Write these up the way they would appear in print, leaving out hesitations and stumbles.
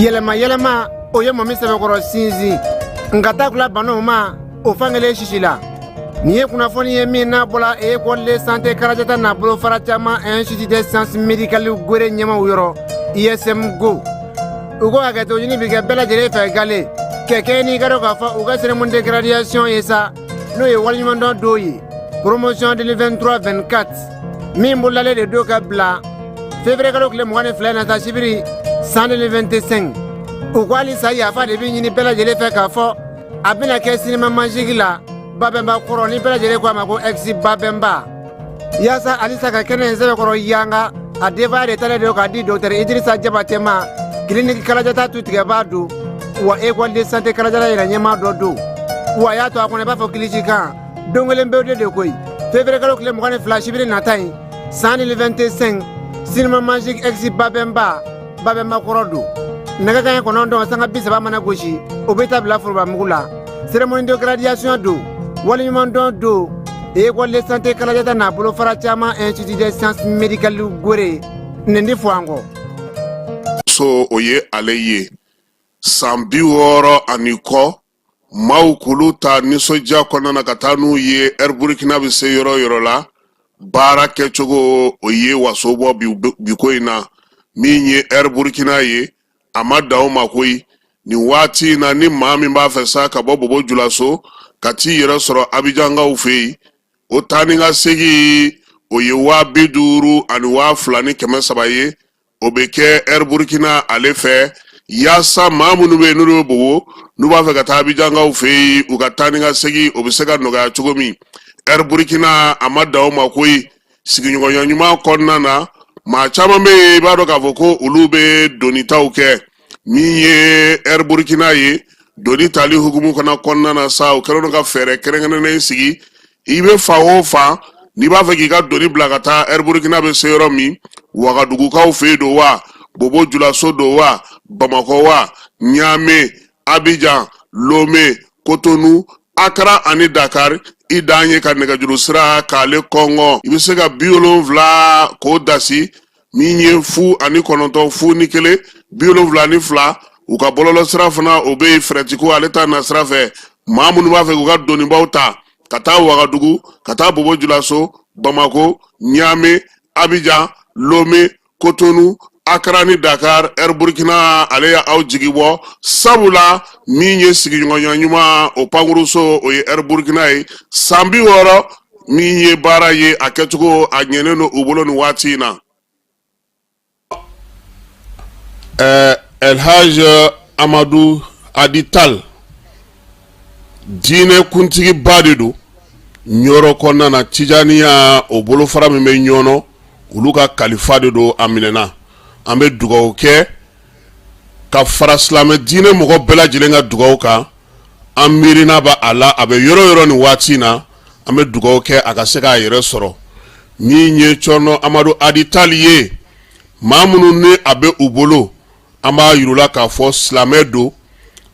Yɛlɛma yɛlɛma o ye mɔmi sɛbɛkɔrɔ sinsin nka takula banaw ma o fankelen sisi la. Nin ye kunnafoni ye min n'a bɔla École de santé Karajata n'a bolofara caman Institut des sciences médicales Gore ɲɛmaw yɔrɔ ISM Go. U ko hakɛto ɲini bi kɛ bɛɛ lajɛlen fɛ gale kɛ kɛɲɛ n'i ka dɔn k'a fɔ u ka cérémonie de graduation ye sa, n'o ye waleɲumandɔn don ye, promotion 2023-24 min bololalen de don ka bila février kalo tile 22 na sa, sibiri san 2025. U ko halisa yafa de bɛ ɲini bɛɛ lajɛlen fɛ k'a fɔ a bɛna kɛ Cinéma Magique la Babɛnba kɔrɔ, ni bɛɛ lajɛlen ko a ma ko ex Babɛnba, yaasa halisa ka kɛnɛ in sɛbɛkɔrɔ yanga. A denbaya de talen don k'a di docteur Idrissa Jabate ma, clinique Kalajata tutigɛbaa don wa École de santé Kalajata yɛrɛ ɲɛmaa dɔ don. Wa a y'a to a kɔnɔ i b'a fɔ kilisi kan don kelen pewu de koyi, février kalo tile 22, sibiri nata in, san 2025, Cinéma Magique ex Babɛnba, Babɛnba kɔrɔ don. Nɛgɛ kanɲɛ 9:30 mana gosi, o bɛ taa bila forobamugu la. Cérémonie de graduation don, waleɲumandɔn don, École de santé Kalajata n'a bolofara caman Institut des sciences médicales Gore nin di fɔ an kɔ. So o ye ale ye san 60 ani kɔ maaw k'olu ta nisɔndiya kɔnɔna na ka taa n'u ye Air Burkina bɛ se yɔrɔ o yɔrɔ la, baara kɛcogo o ye waso bɔ bi ko in na. Min ye Air Burkina ye, a ma dan o ma koyi. Nin waati in na, ni maa min b'a fɛ sa ka bɔ Bobo Julaso ka t'i yɛrɛ sɔrɔ Abijankaw fɛ yen, o taa ni ka segin o ye 50 000 ani 2300 ye. O bɛ kɛ Air Burkina ale fɛ, yaasa maa minnu bɛ yen n'olu bɛ Bobo, n'u b'a fɛ ka taa Abijankaw fɛ yen, u ka taa ni ka segin o bɛ se ka nɔgɔya cogo min. Air Burkina a ma dan o ma koyi. Sigiɲɔgɔnya ɲuman kɔnɔna na, maa caman bɛ yen, i b'a dɔn k'a fɔ ko olu bɛ donitaw kɛ. Min ye Air Burkina ye, doni tali hukumu fana kɔnɔna na sa, u kɛlen don ka fɛɛrɛ kɛrɛnkɛrɛnnen sigi. I bɛ fan o fan, n'i b'a fɛ k'i ka doni bila ka taa Air Burkina bɛ se yɔrɔ min, Wagadugukaw fɛ yen don wa, Bobo Julaso don wa, Bamakɔ wa, Ɲame, Abijan, Lome, Kotonu, Akara ani Dakar, i dan ye ka nɛgɛjuru sira k'ale kɔngɔ. I bɛ se ka 70 k'o dasi min ye 09 01 72. U ka bɔlɔlɔ sira fana o bɛ yen, fɛrɛtiko ale ta na sira fɛ. Maa minnu b'a fɛ k'u ka donibaw ta ka taa Wagadugu, ka taa Bobo Julaso, Bamako, Ɲame, Abijan, Lome, Kotonu, Akara ni Dakar, Air Burkina ale ye aw jigi bɔ, sabula min ye sigiɲɔgɔnya ɲuman o pankuruso, o ye Air Burkina ye. San 60 min ye baara ye, a kɛcogo a ɲɛnen don u bolo nin waati in na. Elhaj Amadu Adi Tal, diinɛ kuntigiba de don Ɲɔrɔ kɔnɔna na. Tijaniya o bolofara min bɛ Ɲɔnɔ, olu ka kalifa de don. A minɛna. An bɛ dugawu kɛ ka fara silamɛ diinɛ mɔgɔ bɛɛ lajɛlen ka dugawu kan. An miirina b'a a la, a bɛ yɔrɔ o yɔrɔ nin waati in na, an bɛ dugawu kɛ a ka se k'a yɛrɛ sɔrɔ. Min ye Cɔrɔnɔ Amadu Adi Tal ye, maa minnu ni a bɛ u bolo, an b'a yir'u la k'a fɔ silamɛ don,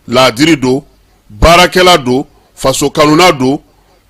laadiri don, baarakɛla don, faso kanuna don,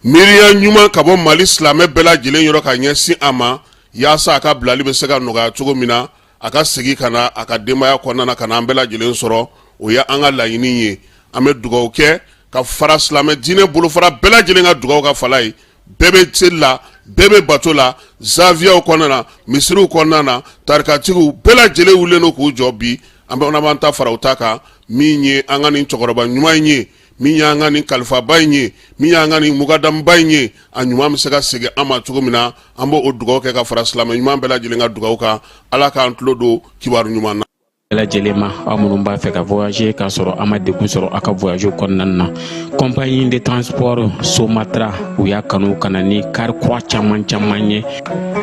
miiriya ɲuman ka bɔ Mali silamɛ bɛɛ lajɛlen yɔrɔ ka ɲɛsin a ma, yaasa a ka bilali bɛ se ka nɔgɔya cogo min na, a ka segin ka na a ka denbaya kɔnɔna na, ka na an bɛɛ lajɛlen sɔrɔ. O ye an ka laɲini ye. An bɛ dugawu kɛ ka fara silamɛ diinɛ bolofara bɛɛ lajɛlen ka dugawu ka fala ye. Bɛɛ bɛ seli la, bɛɛ bɛ bato la, zawiyaw kɔnɔna na, misiriw kɔnɔna na, tarikatigiw bɛɛ lajɛlen wulilen don k'u jɔ bi. An bɛ b'an ta fara u ta kan. Min ye an ka nin cɛkɔrɔba ɲuman in ye, Min y'an ka nin kalifaba in ye, min y'an ka nin mukadamuba in ye, a ɲuman bɛ se ka segin an ma cogo min na, an b'o o dugawu kɛ ka fara silamɛ ɲuman bɛɛ lajɛlen ka dugawu kan. Ala k'an tulo don kibaru ɲuman na. Bɛɛ lajɛlen ma, aw minnu b'a fɛ ka voyager k'a sɔrɔ a ma degun sɔrɔ aw ka voyage kɔnɔna na, compagnie de transport Somatra, u y'a kanu ka na ni kari kura caman caman ye,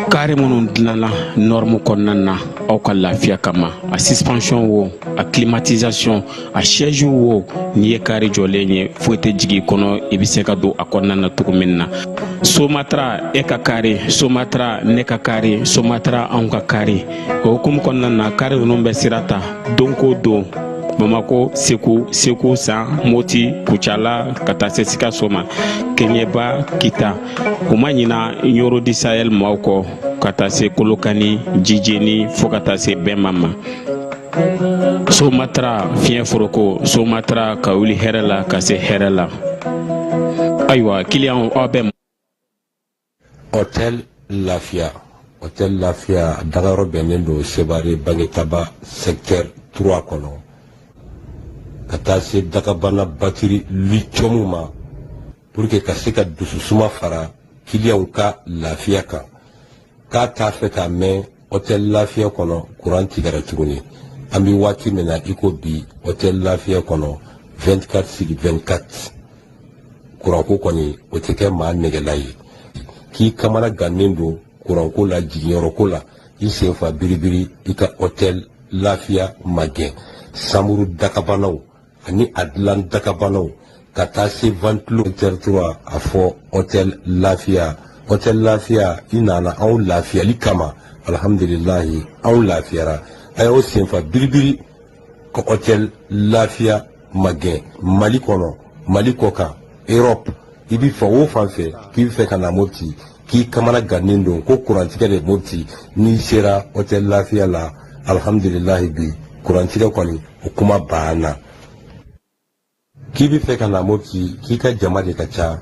kari minnu dilanna norme kɔnɔna na aw ka lafiya kama. A suspension wo, a climatisation, a siège wo, n'i ye kari jɔlen ye, foyi tɛ jigin i kɔnɔ, i bɛ se ka don a kɔnɔna na cogo min na. Somatra, e ka kari Somatra, ne ka kari Somatra, anw ka kari. O hukumu kɔnɔna na, kari ninnu bɛ sira ta don ko don Bamako, Segu, Segu San, Moti, Kucala, ka taa se Sikaso ma, Keɲeba, Kita. U ma ɲina Ɲoro du Sahel maaw kɔ, ka taa se Kolokani, Jijeni, fo ka taa se Bɛnma ma. Somatra fiɲɛ foroko, Somatra ka wuli hɛrɛ la ka se hɛrɛ la. Ayiwa, kiliyanw, aw bɛ Hôtel Lafiya. Hôtel Lafiya dagayɔrɔ bɛnnen don Sebare Bangetaba secteur 3 kɔnɔ, ka taa se dagabana batiri lithium ma, pour que ka se ka dususuma fara kiliyanw ka lafiya kan. K'a t'a fɛ k'a mɛn Hôtel Lafiya kɔnɔ kuran tigɛra tuguni. An bɛ waati min na i ko bi, Hôtel Lafiya kɔnɔ 24 sur 24, kuranko kɔni o tɛ kɛ maa nɛgɛla ye. K'i kamana gannen don kuranko la, jiginyɔrɔko la, i sen fa biribiri, i ka Hôtel Lafiya magɛn. Samuru dakabanaw ani a dilan dakabanaw, ka taa se ventilo secteur 3, a fɔ Hôtel Lafiya. Hôtel Lafiya, i nana anw lafiyali kama, alhamdulilahi, anw lafiyara. A y'aw senfa biribiri ka Hôtel Lafiya magɛn. Mali kɔnɔ, Mali kɔ kan, Europe, i bɛ fan o fan fɛ k'i bɛ fɛ ka na Mopti, k'i kamana gannen don ko kurantigɛ de Mopti, n'i sera Hôtel Lafiya la, alhamdulilahi, bi kurantigɛ kɔni o kuma banna. K'i bɛ fɛ ka na Mopti, k'i ka jama de ka ca,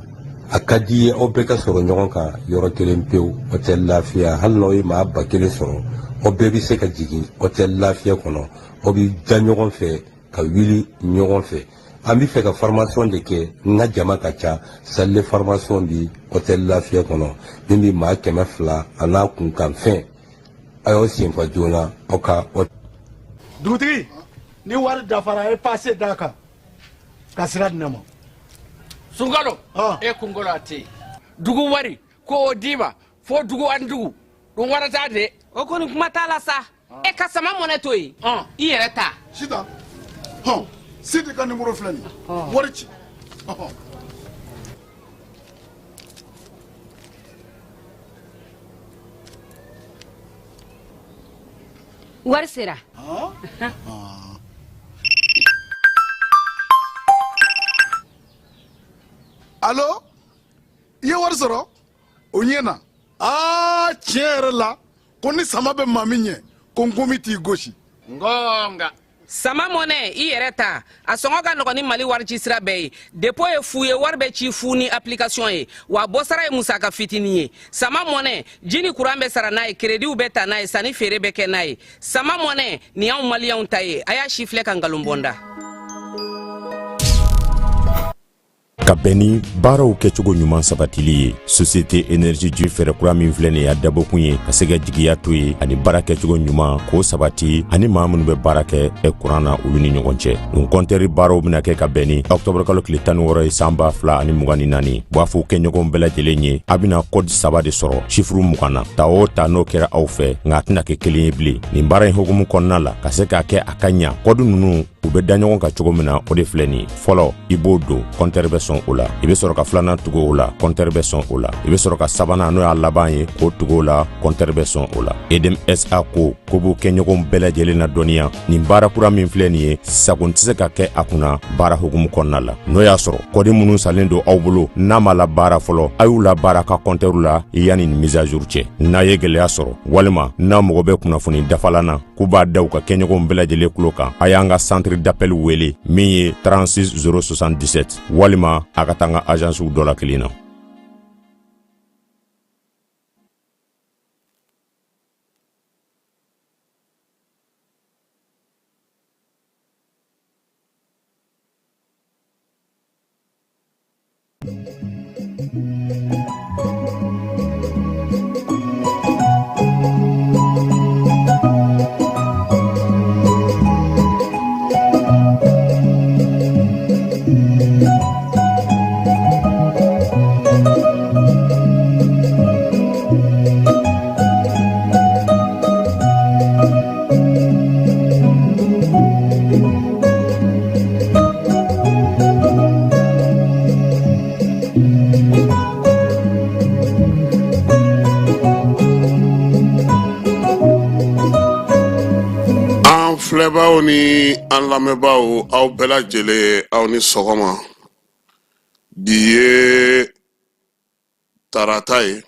a ka di i ye aw bɛɛ ka sɔrɔ ɲɔgɔn kan yɔrɔ kelen pewu, Hôtel Lafiya, hali n'aw ye maa 1000 sɔrɔ, aw bɛɛ bɛ se ka jigin Hôtel Lafiya kɔnɔ, aw bɛ da ɲɔgɔn fɛ ka wuli ɲɔgɔn fɛ. An bɛ fɛ ka formation de kɛ, n ka jama ka ca, salle de formation bi Hôtel Lafiya kɔnɔ min bɛ maa 200 a n'a kunkanfɛn. A y'aw senfa joona aw ka. Dugutigi, ni wari dafara, a ye passe d'a kan ka sira di ne ma. Sunkalo e kunkolo a tɛ yen. Dugu wari ko o d'i ma fo dugu ani dugu dun wara t'a de. O kɔni, kuma t'a la sa. E ka sama mɔnɛ to yen, i yɛrɛ ta. Sitan hɔn, Sidi ka nimoro filɛ nin ye, wari ci ɔhɔn. Wari sera. Alo, i ye wari sɔrɔ o ɲɛ na. Aa, tiɲɛ yɛrɛ la, ko ni sama bɛ maa min ɲɛ, ko nkomi t'i gosi. Ngonga. Sama mɔnɛ, i yɛrɛ ta, a sɔngɔ ka nɔgɔn ni Mali wari ci sira bɛɛ ye. Dépôt ye fu ye, wari bɛ ci fu ni application ye, wa bɔsara ye musaka fitinin ye. Sama mɔnɛ, ji ni kuran bɛ sara n'a ye, créditw bɛ ta n'a ye, sanni feere bɛ kɛ n'a ye. Sama mɔnɛ nin y'anw maliyɛnw ta ye. A y'a si filɛ ka nkalon bɔnda. Ka bɛn ni baaraw kɛcogo ɲuman sabatili ye, Société Énergie du fɛɛrɛ kura min filɛ nin y'a dabɔkun ye ka se ka jigiya to ye ani baara kɛcogo ɲuman k'o sabati ani maa minnu bɛ baara kɛ kuran na, olu ni ɲɔgɔn cɛ. Nin kɔntɛri baaraw bɛna kɛ ka bɛn ni ɔktɔburu kalo tile 16 ye san 2024. B'a fɔ kɛɲɔgɔnw bɛɛ lajɛlen ye, a bɛna kɔdi saba de sɔrɔ sifuru 20 na. Ta o ta, n'o kɛra aw fɛ, nka a tɛna kɛ kelen ye bilen. Nin baara in hukumu kɔnɔna la, ka se k'a kɛ a ka ɲa, kɔdi ninnu u bɛ da ɲɔgɔn kan cogo min na, o de filɛ nin ye. Fɔlɔ, i b'o don, kɔntɛri bɛ sɔn o la. I bɛ sɔrɔ ka filanan tugu o la, kɔntɛri bɛ sɔn o la. I bɛ sɔrɔ ka sabanan, n'o y'a laban ye, k'o tugu o la, kɔntɛri bɛ sɔn o la. Edem SA ko ko b'u kɛɲɔgɔnw bɛɛ lajɛlen na dɔnniya, nin baara kura min filɛ nin ye, sagon tɛ se ka kɛ a kunna baara hukumu kɔnɔna la. N'o y'a sɔrɔ kɔdi minnu salen don aw bolo n'a ma labaara fɔlɔ, a y'u labaara ka kɔntɛriw la yanni nin mise à jour cɛ. N'a ye gɛlɛya sɔrɔ walima n'a mago bɛ kunnafoni dafalan na, k'u b'a da u ka kɛɲɔgɔnw bɛɛ lajɛlen tulo kan, a y'an ka centre d'appel wele min ye 36 077, walima a ka taa an ka agencew dɔ la kelen na. filɛbaaw ni an lamɛnbaaw, aw bɛɛ lajɛlen, aw ni sɔgɔma. Bi ye tarata ye,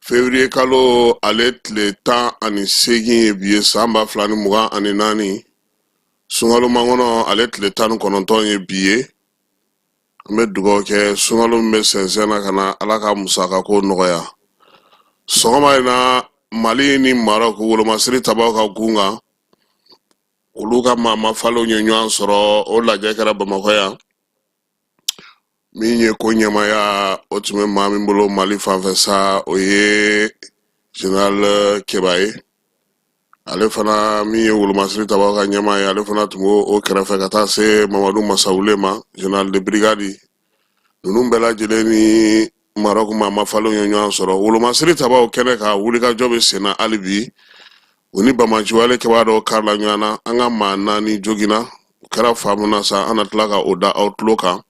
février kalo ale tile 18 ye bi ye, san 2024. Sunkalo makɔnɔ ale tile 19 ye bi ye. An bɛ dugawu kɛ, sunkalo min bɛ sɛnsɛn na ka na, Ala ka musaka ko nɔgɔya. Sɔgɔma in na, Mali ni Maroc wolomasiri tabaw ka gun kan, olu ka maa mafalenw ye ɲɔgɔn sɔrɔ. O lajɛ kɛra Bamakɔ yan. Min ye ko ɲɛmaya, o tun bɛ maa min bolo Mali fanfɛ sa, o ye général Keba ye. Ale fana min ye wolomasiri tabaw ka ɲɛmaa ye, ale fana tun b'o kɛrɛfɛ, ka taa se Mamadu Masawule ma, général de brigade. Ninnu bɛɛ lajɛlen ni Maroc maa mafalenw ye ɲɔgɔn sɔrɔ wolomasiri tabaw kɛnɛ kan. Wulikajɔ bɛ senna hali bi. U ni banbaanciwale kɛbaa dɔw karila ɲɔgɔn na. An ka maa 4 joginna. O kɛra fan min na sa, an na tila ka o da aw tulo kan.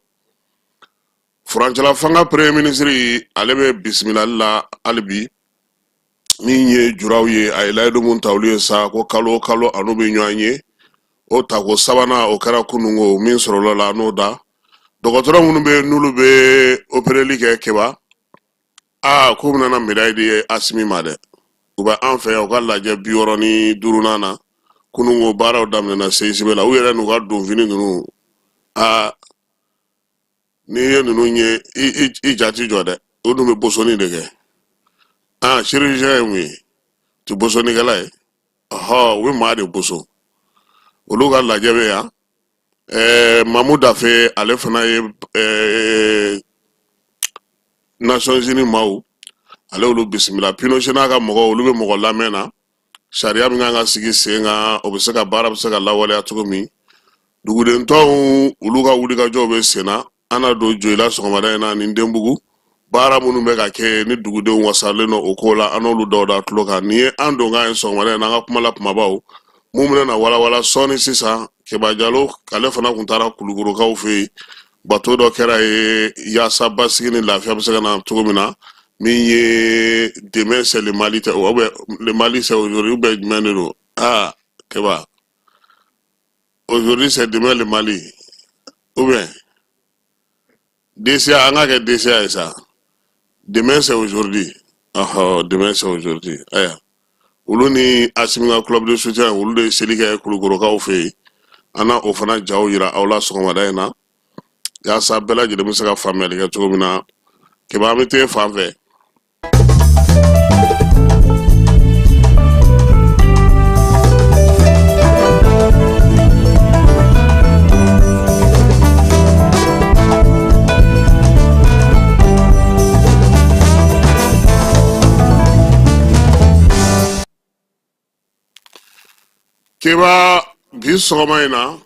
Furancɛla fanga premier ministre, ale bɛ bisimilali la hali bi. Min ye juraw ye, a ye layidu mun ta olu ye sa, ko kalo o kalo a n'u bɛ ɲɔgɔn ye. O tako sabanan, o kɛra kununko. Min sɔrɔla la, n'o da dɔgɔtɔrɔ minnu bɛ, n'olu bɛ opereli kɛ, Keba, aa, k'u bɛna na médaille di Asimi ma dɛ. U bɛ an fɛ yan, u ka lajɛ 65nan na. Kununko baaraw daminɛna CICB la. U yɛrɛ n'u ka donfini ninnu, aa, n'i ye ninnu ye, i ja ti jɔ dɛ. O dun bɛ bosoni de kɛ. Aa, chirurgien ye mun ye? Ti bosonikɛla ye. Ɔhɔ, u bɛ maa de boso. Olu ka lajɛ bɛ yan. Mamu Dafe, ale fana ye Nations Unies maaw, ale olu bisimila. Pinochet n'a ka mɔgɔw, olu bɛ mɔgɔ lamɛn na, sariya min kan ka sigi sen kan, o bɛ se ka baara bɛ se ka lawaleya cogo min. Duguden tɔnw, olu ka wulikajɔw bɛ sen na. An na don Joyila sɔgɔmada in na ni Denbugu baara minnu bɛ ka kɛ ni dugudenw wasalen don o ko la, an n'olu dɔw da tulo kan. Nin ye an donkan ye sɔgɔmada in na, an ka kuma la kumabaw mun bɛna na walawala sɔɔni sisan. Keba Jalo, ale fana kun taara Kulukorokaw fɛ yen. Bato dɔ kɛra ye yaasa basigi ni lafiya bɛ se ka na cogo min na. Min ye demain c'est le Mali tɛ, ou bien le Mali c'est aujourd'hui, ou bien jumɛn de don? Aa, Keba, aujourd'hui c'est demain le Mali, ou bien DCA, an ka kɛ DCA ye sa. Demain c'est aujourd'hui. Ɔhɔ, demain c'est aujourd'hui. Ayiwa, olu ni Asimi ka club de soutien, olu de ye seli kɛ Kulukorokaw fɛ yen. An na o fana jaw yira aw la sɔgɔmada in na, yaasa bɛɛ lajɛlen bɛ se ka faamuyali kɛ cogo min na. Keba, an bɛ t'e fan fɛ. Keba, bi sɔgɔma in na,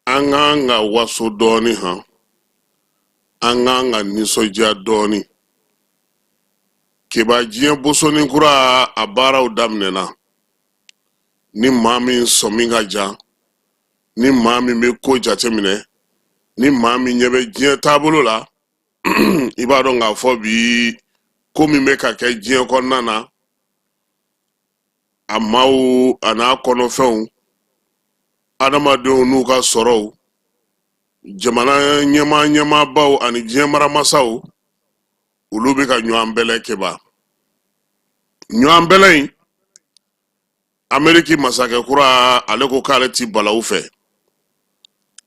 an k'an ka waso dɔɔni han, an k'an ka nisɔndiya dɔɔni. Keba, diɲɛ bosoni kura, a baaraw daminɛna. Ni maa min sɔmi ka jan, ni maa min bɛ ko jateminɛ, ni maa min ɲɛ bɛ diɲɛ taabolo la, i b'a dɔn k'a fɔ bi ko min bɛ ka kɛ diɲɛ kɔnɔna na, a maaw a n'a kɔnɔfɛnw, adamadenw n'u ka sɔrɔw, jamana ɲɛmaa ɲɛmaabaw ani diɲɛ maramasaw, olu bɛ ka ɲɔgɔn bɛlɛ. Keba, ɲɔgɔn bɛlɛ in, Ameriki masakɛ kura, ale ko k'ale ti balawu fɛ.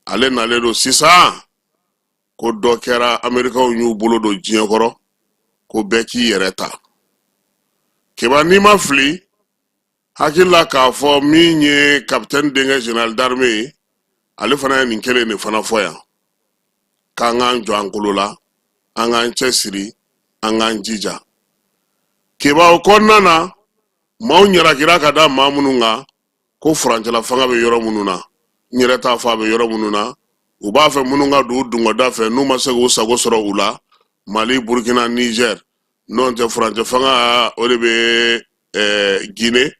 Ale nalen don sisan ko dɔ kɛra, Amerikaw y'u bolo don diɲɛ kɔrɔ, ko bɛɛ k'i yɛrɛ ta. Keba, n'i ma fili hakili la k'a fɔ min ye kapitɛni denkɛ général d'armée ye, ale fana ye nin kelen de fana fɔ yan, k'an k'an jɔ an kolo la, an k'an cɛsiri, an k'an jija. Keba, o kɔnɔna na, maaw ɲarakira ka da maa minnu kan ko furancɛla fanga bɛ yɔrɔ minnu na, n yɛrɛ t'a fɔ a bɛ yɔrɔ minnu na, u b'a fɛ minnu ka don u dungɔda fɛ, n'u ma se k'u sago sɔrɔ u la, Mali, Burkina, Niger. N'o tɛ, furancɛ fanga, o de bɛ Guinée.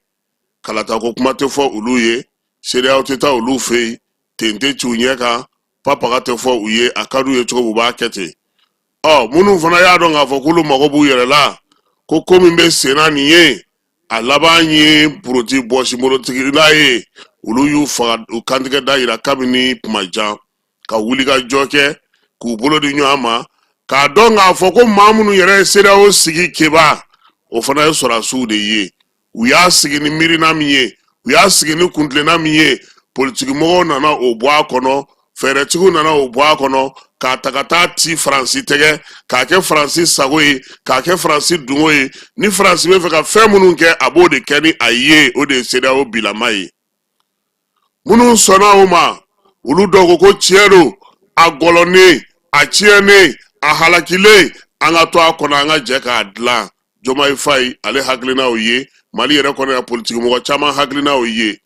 Kalata ko kuma tɛ fɔ olu ye, CEDEAO tɛ taa olu fɛ yen, ten tɛ ci u ɲɛ kan, papaga tɛ fɔ u ye, a ka d'u ye cogo min, u b'a kɛ ten. Ɔ, minnu fana y'a dɔn k'a fɔ k'olu mago b'u yɛrɛ la, ko ko min bɛ sen na nin ye, A laban ye poroti bɔsimolotigila ye, olu y'u faga, u kantigɛ da yira kabini kuma jan, ka wuli ka jɔ kɛ k'u bolo di ɲɔgɔn ma, k'a dɔn k'a fɔ ko maa minnu yɛrɛ ye CEDEAO sigi keba, o fana ye sɔrɔdasiw de ye. U y'a sigi ni miirina min ye, u y'a sigi ni kuntilenna min ye, politikimɔgɔw nana o bɔ a kɔnɔ, fɛɛrɛtigiw nana o bɔ a kɔnɔ, k'a ta ka taa ti Faransi tɛgɛ, k'a kɛ Faransi sago ye, k'a kɛ Faransi dungo ye. Ni Faransi bɛ fɛ ka fɛn minnu kɛ, a b'o de kɛ ni a ye. O de ye CEDEAO bilama ye. Minnu sɔnna o ma, olu dɔw ko ko tiɲɛ don, a gɔlɔnnen, a tiɲɛnen, a halakilen, an ka to a kɔnɔ, an ka jɛ k'a dilan. Diomaye Faye, ale hakilina o ye. Mali yɛrɛ kɔnɔ yan, politikimɔgɔ caman hakilina o ye.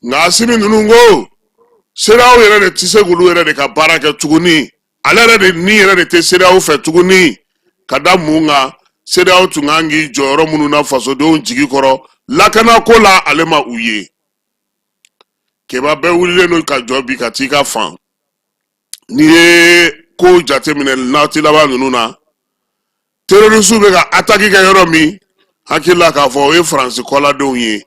Nka Asimi ninnu ko CEDEAO yɛrɛ de tɛ se k'olu yɛrɛ de ka baara kɛ tuguni, ale yɛrɛ de ni yɛrɛ de tɛ CEDEAO fɛ tuguni. Ka da mun kan? CEDEAO tun kan k'i jɔyɔrɔ minnu na fasodenw jigi kɔrɔ lakanako la, ale ma u ye. Keba, bɛɛ wulilen don ka jɔ bi ka t'i ka fan. N'i ye kow jateminɛ waati laban ninnu na, terrorisiw bɛ ka ataki kɛ yɔrɔ min, hakili la k'a fɔ o ye Faransi kɔladenw ye,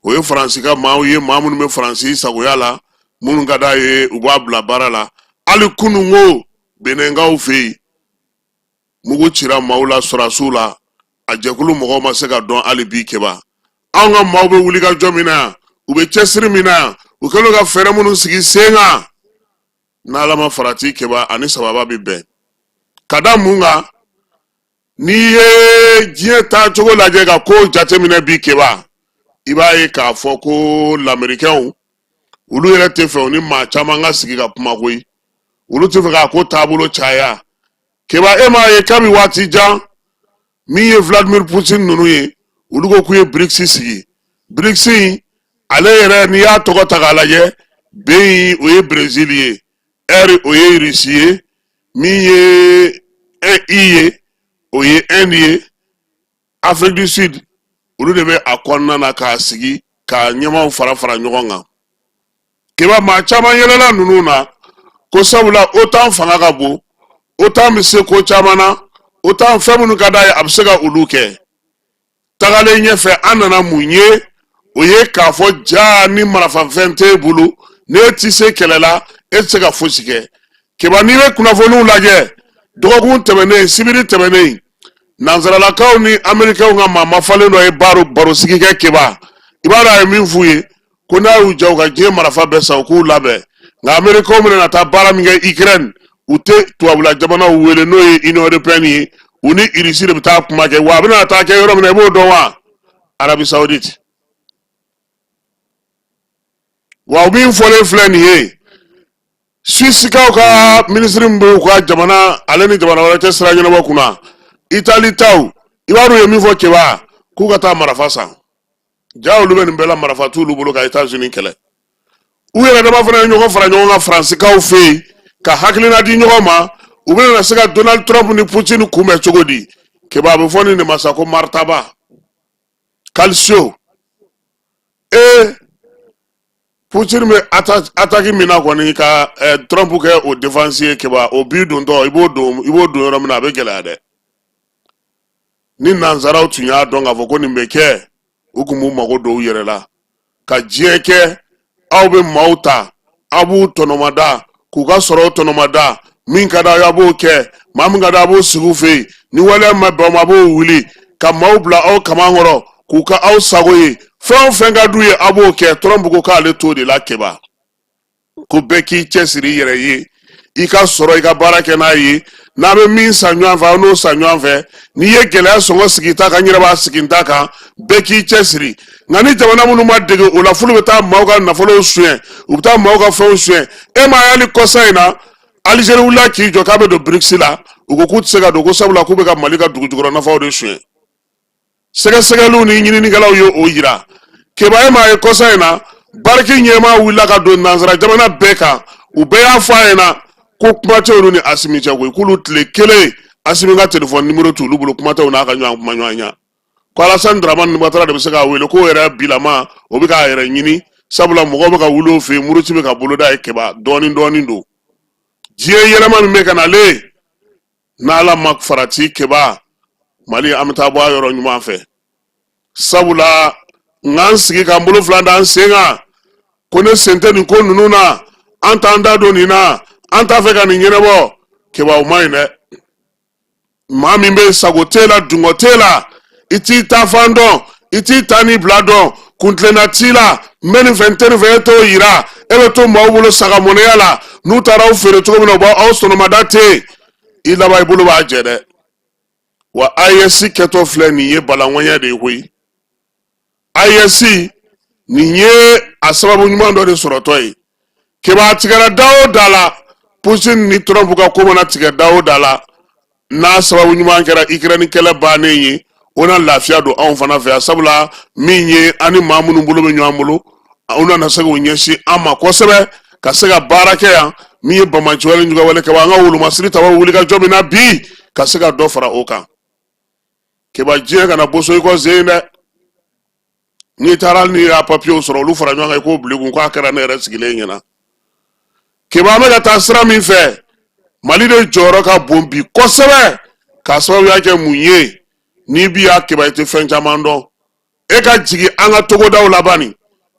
o ye Faransi ka maaw ye, maa minnu bɛ Faransi sagoya la, minnu ka d'a ye, u b'a bila baara la. Hali kununko, Benɛnkaw fɛ yen, mugu cira maaw la, sɔrɔdasiw la, a jɛkulu mɔgɔw ma se ka dɔn hali bi. Keba, anw ka maaw bɛ wuli ka jɔ min na yan, u bɛ cɛsiri min na yan, u kɛlen ka fɛɛrɛ minnu sigi sen kan, n'Ala ma farati, Keba, ani sababa bɛ bɛn. Ka da mun kan? N'i ye diɲɛ taacogo lajɛ ka ko jateminɛ bi, Keba, i b'a ye k'a fɔ ko lamerikɛnw, olu yɛrɛ tɛ fɛ u ni maa caman ka sigi ka kuma koyi. Olu tɛ fɛ k'a ko taabolo caya. Keba, e m'a ye kabi waati jan, min ye Vladimir Poutine ninnu ye, olu ko k'u ye BRICS sigi. BRICS in, ale yɛrɛ, n'i y'a tɔgɔ ta k'a lajɛ, B in, o ye Brésil ye, R, o ye Russie ye, min ye I ye, o ye Inde ye, Afrique du Sud. Olu de bɛ a kɔnɔna na k'a sigi k'a ɲɛmaaw fara fara ɲɔgɔn kan. Keba, maa caman yɛlɛla ninnu na ko sabula OTAN fanga ka bon, OTAN bɛ se ko caman na, OTAN fɛn minnu ka d'a ye, a bɛ se ka olu kɛ. Tagalen ɲɛfɛ, an nana mun ye? O ye k'a fɔ ja ni marafafɛn t'e bolo, n'e tɛ se kɛlɛ la, e tɛ se ka fosi kɛ. Keba, n'i bɛ kunnafoniw lajɛ, dɔgɔkun tɛmɛnen, sibiri tɛmɛnen, nansaralakaw ni amerikɛnw ka maa mafalen dɔ ye baro barosigi kɛ. Keba, i b'a dɔn a ye min f'u ye? Ko n'a y'u diya, u ka diɲɛ marafa bɛɛ san, u k'u labɛn, nka amerikɛnw bɛna na taa baara min kɛ Ukraine, u tɛ tubabula jamanaw wele, n'o ye Union européenne ye, u ni Russie de bɛ taa kuma kɛ. Wa a bɛna taa kɛ yɔrɔ min na, i b'o dɔn wa? Arabie Saoudite. Wa o min fɔlen filɛ nin ye, Suissikaw ka minisiri min bɛ u ka jamana, ale ni jamana wɛrɛ cɛ sira ɲɛnabɔ kunna, Itali taw, i b'a dɔn u ye min fɔ, Keba? K'u ka taa marafa san. Ja olu bɛ nin bɛɛ la, marafa t'olu bolo ka États-Unis kɛlɛ. U yɛrɛ dama fana ye ɲɔgɔn fara ɲɔgɔn kan Faransikaw fɛ yen ka hakilina di ɲɔgɔn ma, u bɛna se ka Donald Trump ni Poutine kunbɛn cogo di. Keba, a bɛ fɔ nin de ma sa ko martaba calcio. Ee, Poutine bɛ attaque min na kɔni, ka Trump kɛ o défense ye, Keba, o bi dontɔ, i b'o don, i b'o don yɔrɔ min na, a bɛ gɛlɛya dɛ. Ni nansaraw tun y'a dɔn k'a fɔ ko nin bɛ kɛ, u tun b'u mago don u yɛrɛ la ka diɲɛ kɛ. Aw bɛ maaw ta, aw b'u tɔnɔmada, k'u ka sɔrɔw tɔnɔmada, min ka d'aw ye, a b'o kɛ, maa min ka d'aw b'o sigi u fɛ yen, ni waleya ma bɛn aw ma, a b'o wuli ka maaw bila aw kaman kɔrɔ k'u ka aw sago ye, fɛn o fɛn ka d'u ye, aw b'o kɛ. Trump ko k'ale t'o de la. Keba, ko bɛɛ k'i cɛsiri i yɛrɛ ye, i ka sɔrɔ, i ka baara kɛ n'a ye, n'a bɛ min san ɲɔgɔn fɛ, aw n'o san ɲɔgɔn fɛ. N'i ye gɛlɛya sɔngɔ sigi ta kan, n yɛrɛ b'a sigi n ta kan, bɛɛ k'i cɛsiri. Nka ni jamana minnu ma dege o la, f'olu bɛ taa maaw ka nafolow suɲɛ, u bɛ taa maaw ka fɛnw suɲɛ. E m'a ye, hali kɔsa in na, Alizeri wulila k'i jɔ k'a bɛ don BRICS la, u ko k'u tɛ se ka don, ko sabula k'u bɛ ka Mali ka dugujukɔrɔ nafaw de suɲɛ. Sɛgɛsɛgɛliw ni ɲininikɛlaw ye o yira. Keba, e m'a ye kɔsa in na, Bariki ɲɛmaa wulila ka don nansara jamana bɛɛ kan, u bɛɛ y'a fɔ a ɲɛna ko kuma tɛ olu ni Asimi cɛ koyi, k'olu tile kelen Asimi ka telefɔni nimoro t'olu bolo, kuma tɛ u n'a ka ɲɔgɔn kuma ɲɔgɔn ɲa, ko Alasani Dramani Watara de bɛ se k'a wele, k'o yɛrɛ bilama o bɛ k'a yɛrɛ ɲini, sabula mɔgɔw bɛ ka wuli o fɛ yen, muruti bɛ ka boloda ye. Keba, dɔɔnin dɔɔnin don, diɲɛ yɛlɛma min bɛ ka nalen, n'Ala ma farati, Keba, Mali, an bɛ taa bɔ a yɔrɔ ɲuman fɛ. Sabula n ka n sigi ka n bolo fila da n sen kan ko ne sen tɛ nin ko ninnu na, an t'an da don nin na, an t'a fɛ ka nin ɲɛnabɔ. Keba, o man ɲi dɛ. Maa min bɛ sago t'e la, dungɔ t'e la, i t'i ta fan dɔn, i t'i ta ni bila dɔn, kuntilenna t'i la, n bɛ nin fɛ, n tɛ nin fɛ, e t'o yira. E bɛ to maaw bolo sagamɔnɛya la. N'u taara aw feere cogo min na, u b'aw sɔnɔmada ten. I laban, i bolo b'a jɛ dɛ. Wa AES kɛtɔ filɛ nin ye, balaŋɔɲɛ de ye koyi. AES nin ye a sababu ɲuman dɔ de sɔrɔtɔ ye. Keba, a tigɛra da o da la, Poutine ni Trump ka ko mana tigɛ da o da la, n'a sababu ɲuman kɛra Ukraine kɛlɛ bannen ye, o na lafiya don anw fana fɛ yan. Sabula min ye an ni maa minnu bolo bɛ ɲɔgɔn bolo, u nana se k'u ɲɛsin an ma kosɛbɛ ka se ka baara kɛ yan. Min ye banbaanciwale, juguyawale kɛ, an ka wolomasiri tabaw wuli ka jɔ min na bi, ka se ka dɔ fara o kan. Keba, diɲɛ kana boso i kɔ zen dɛ. N'i taara, n'i y'a papiyew sɔrɔ, olu fara ɲɔgɔn kan, i k'o bila i kun k'a kɛra ne yɛrɛ sigilen ɲɛna. Keba, an bɛ ka taa sira min fɛ, Mali de jɔyɔrɔ ka bon bi kosɛbɛ. K'a sababuya kɛ mun ye? N'i bi y'a, Keba, i tɛ fɛn caman dɔn. E ka jigin an ka togodaw la bani,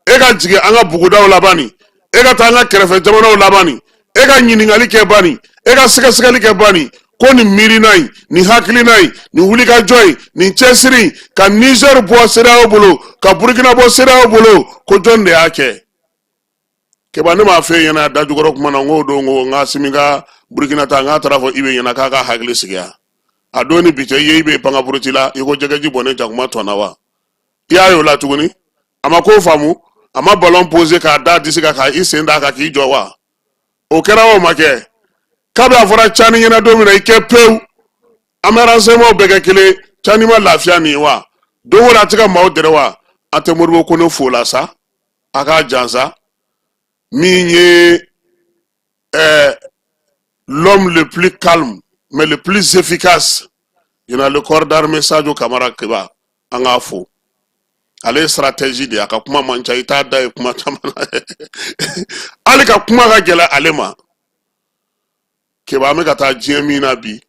e ka jigin an ka bugudaw la bani, e ka taa an ka kɛrɛfɛ jamanaw la bani, e ka ɲininkali kɛ bani, e ka sɛgɛsɛgɛli kɛ bani, ko nin miirina in, nin hakilina in, nin wulikajɔ in, nin cɛsiri in ka Niger bɔ CEDEAO bolo, ka Burkina bɔ CEDEAO bolo, ko jɔn de y'a kɛ? Keba, ne m'a f'e ɲɛna dajukɔrɔ kuma na, n k'o don ko n ka Asimi ka Burkina ta, n k'a taara fɔ IB ɲɛna k'a ka hakili sigi yan. A don ni bi cɛ, i ye IB pankapuruti la i ko jɛgɛji bɔnnen jakuma tɔn na wa? I y'a ye o la tuguni, a ma ko faamu, a ma ballon posé k'a da disi kan, k'a i sen d'a kan k'i jɔ wa? O kɛra, o ma kɛ? Kabi a fɔra Cani ɲɛna don min na, i kɛ pewu, an bɛ renseignement bɛɛ kɛ kelen. Cani ma lafiya nin ye wa? Don o don a tɛ ka maaw dɛrɛ wa? An tɛ Modibo Kone fo la sa, a k'a jansa min ye l'homme le plus calme mais le plus efficace, général de corps d'armée Sadio Kamara. Keba, an k'a fo. Ale ye stratège de ye, a ka kuma man ca, i t'a da ye kuma caman na, hali ka kuma ka gɛlɛn ale ma. Keba, an bɛ ka taa diɲɛ min na bi,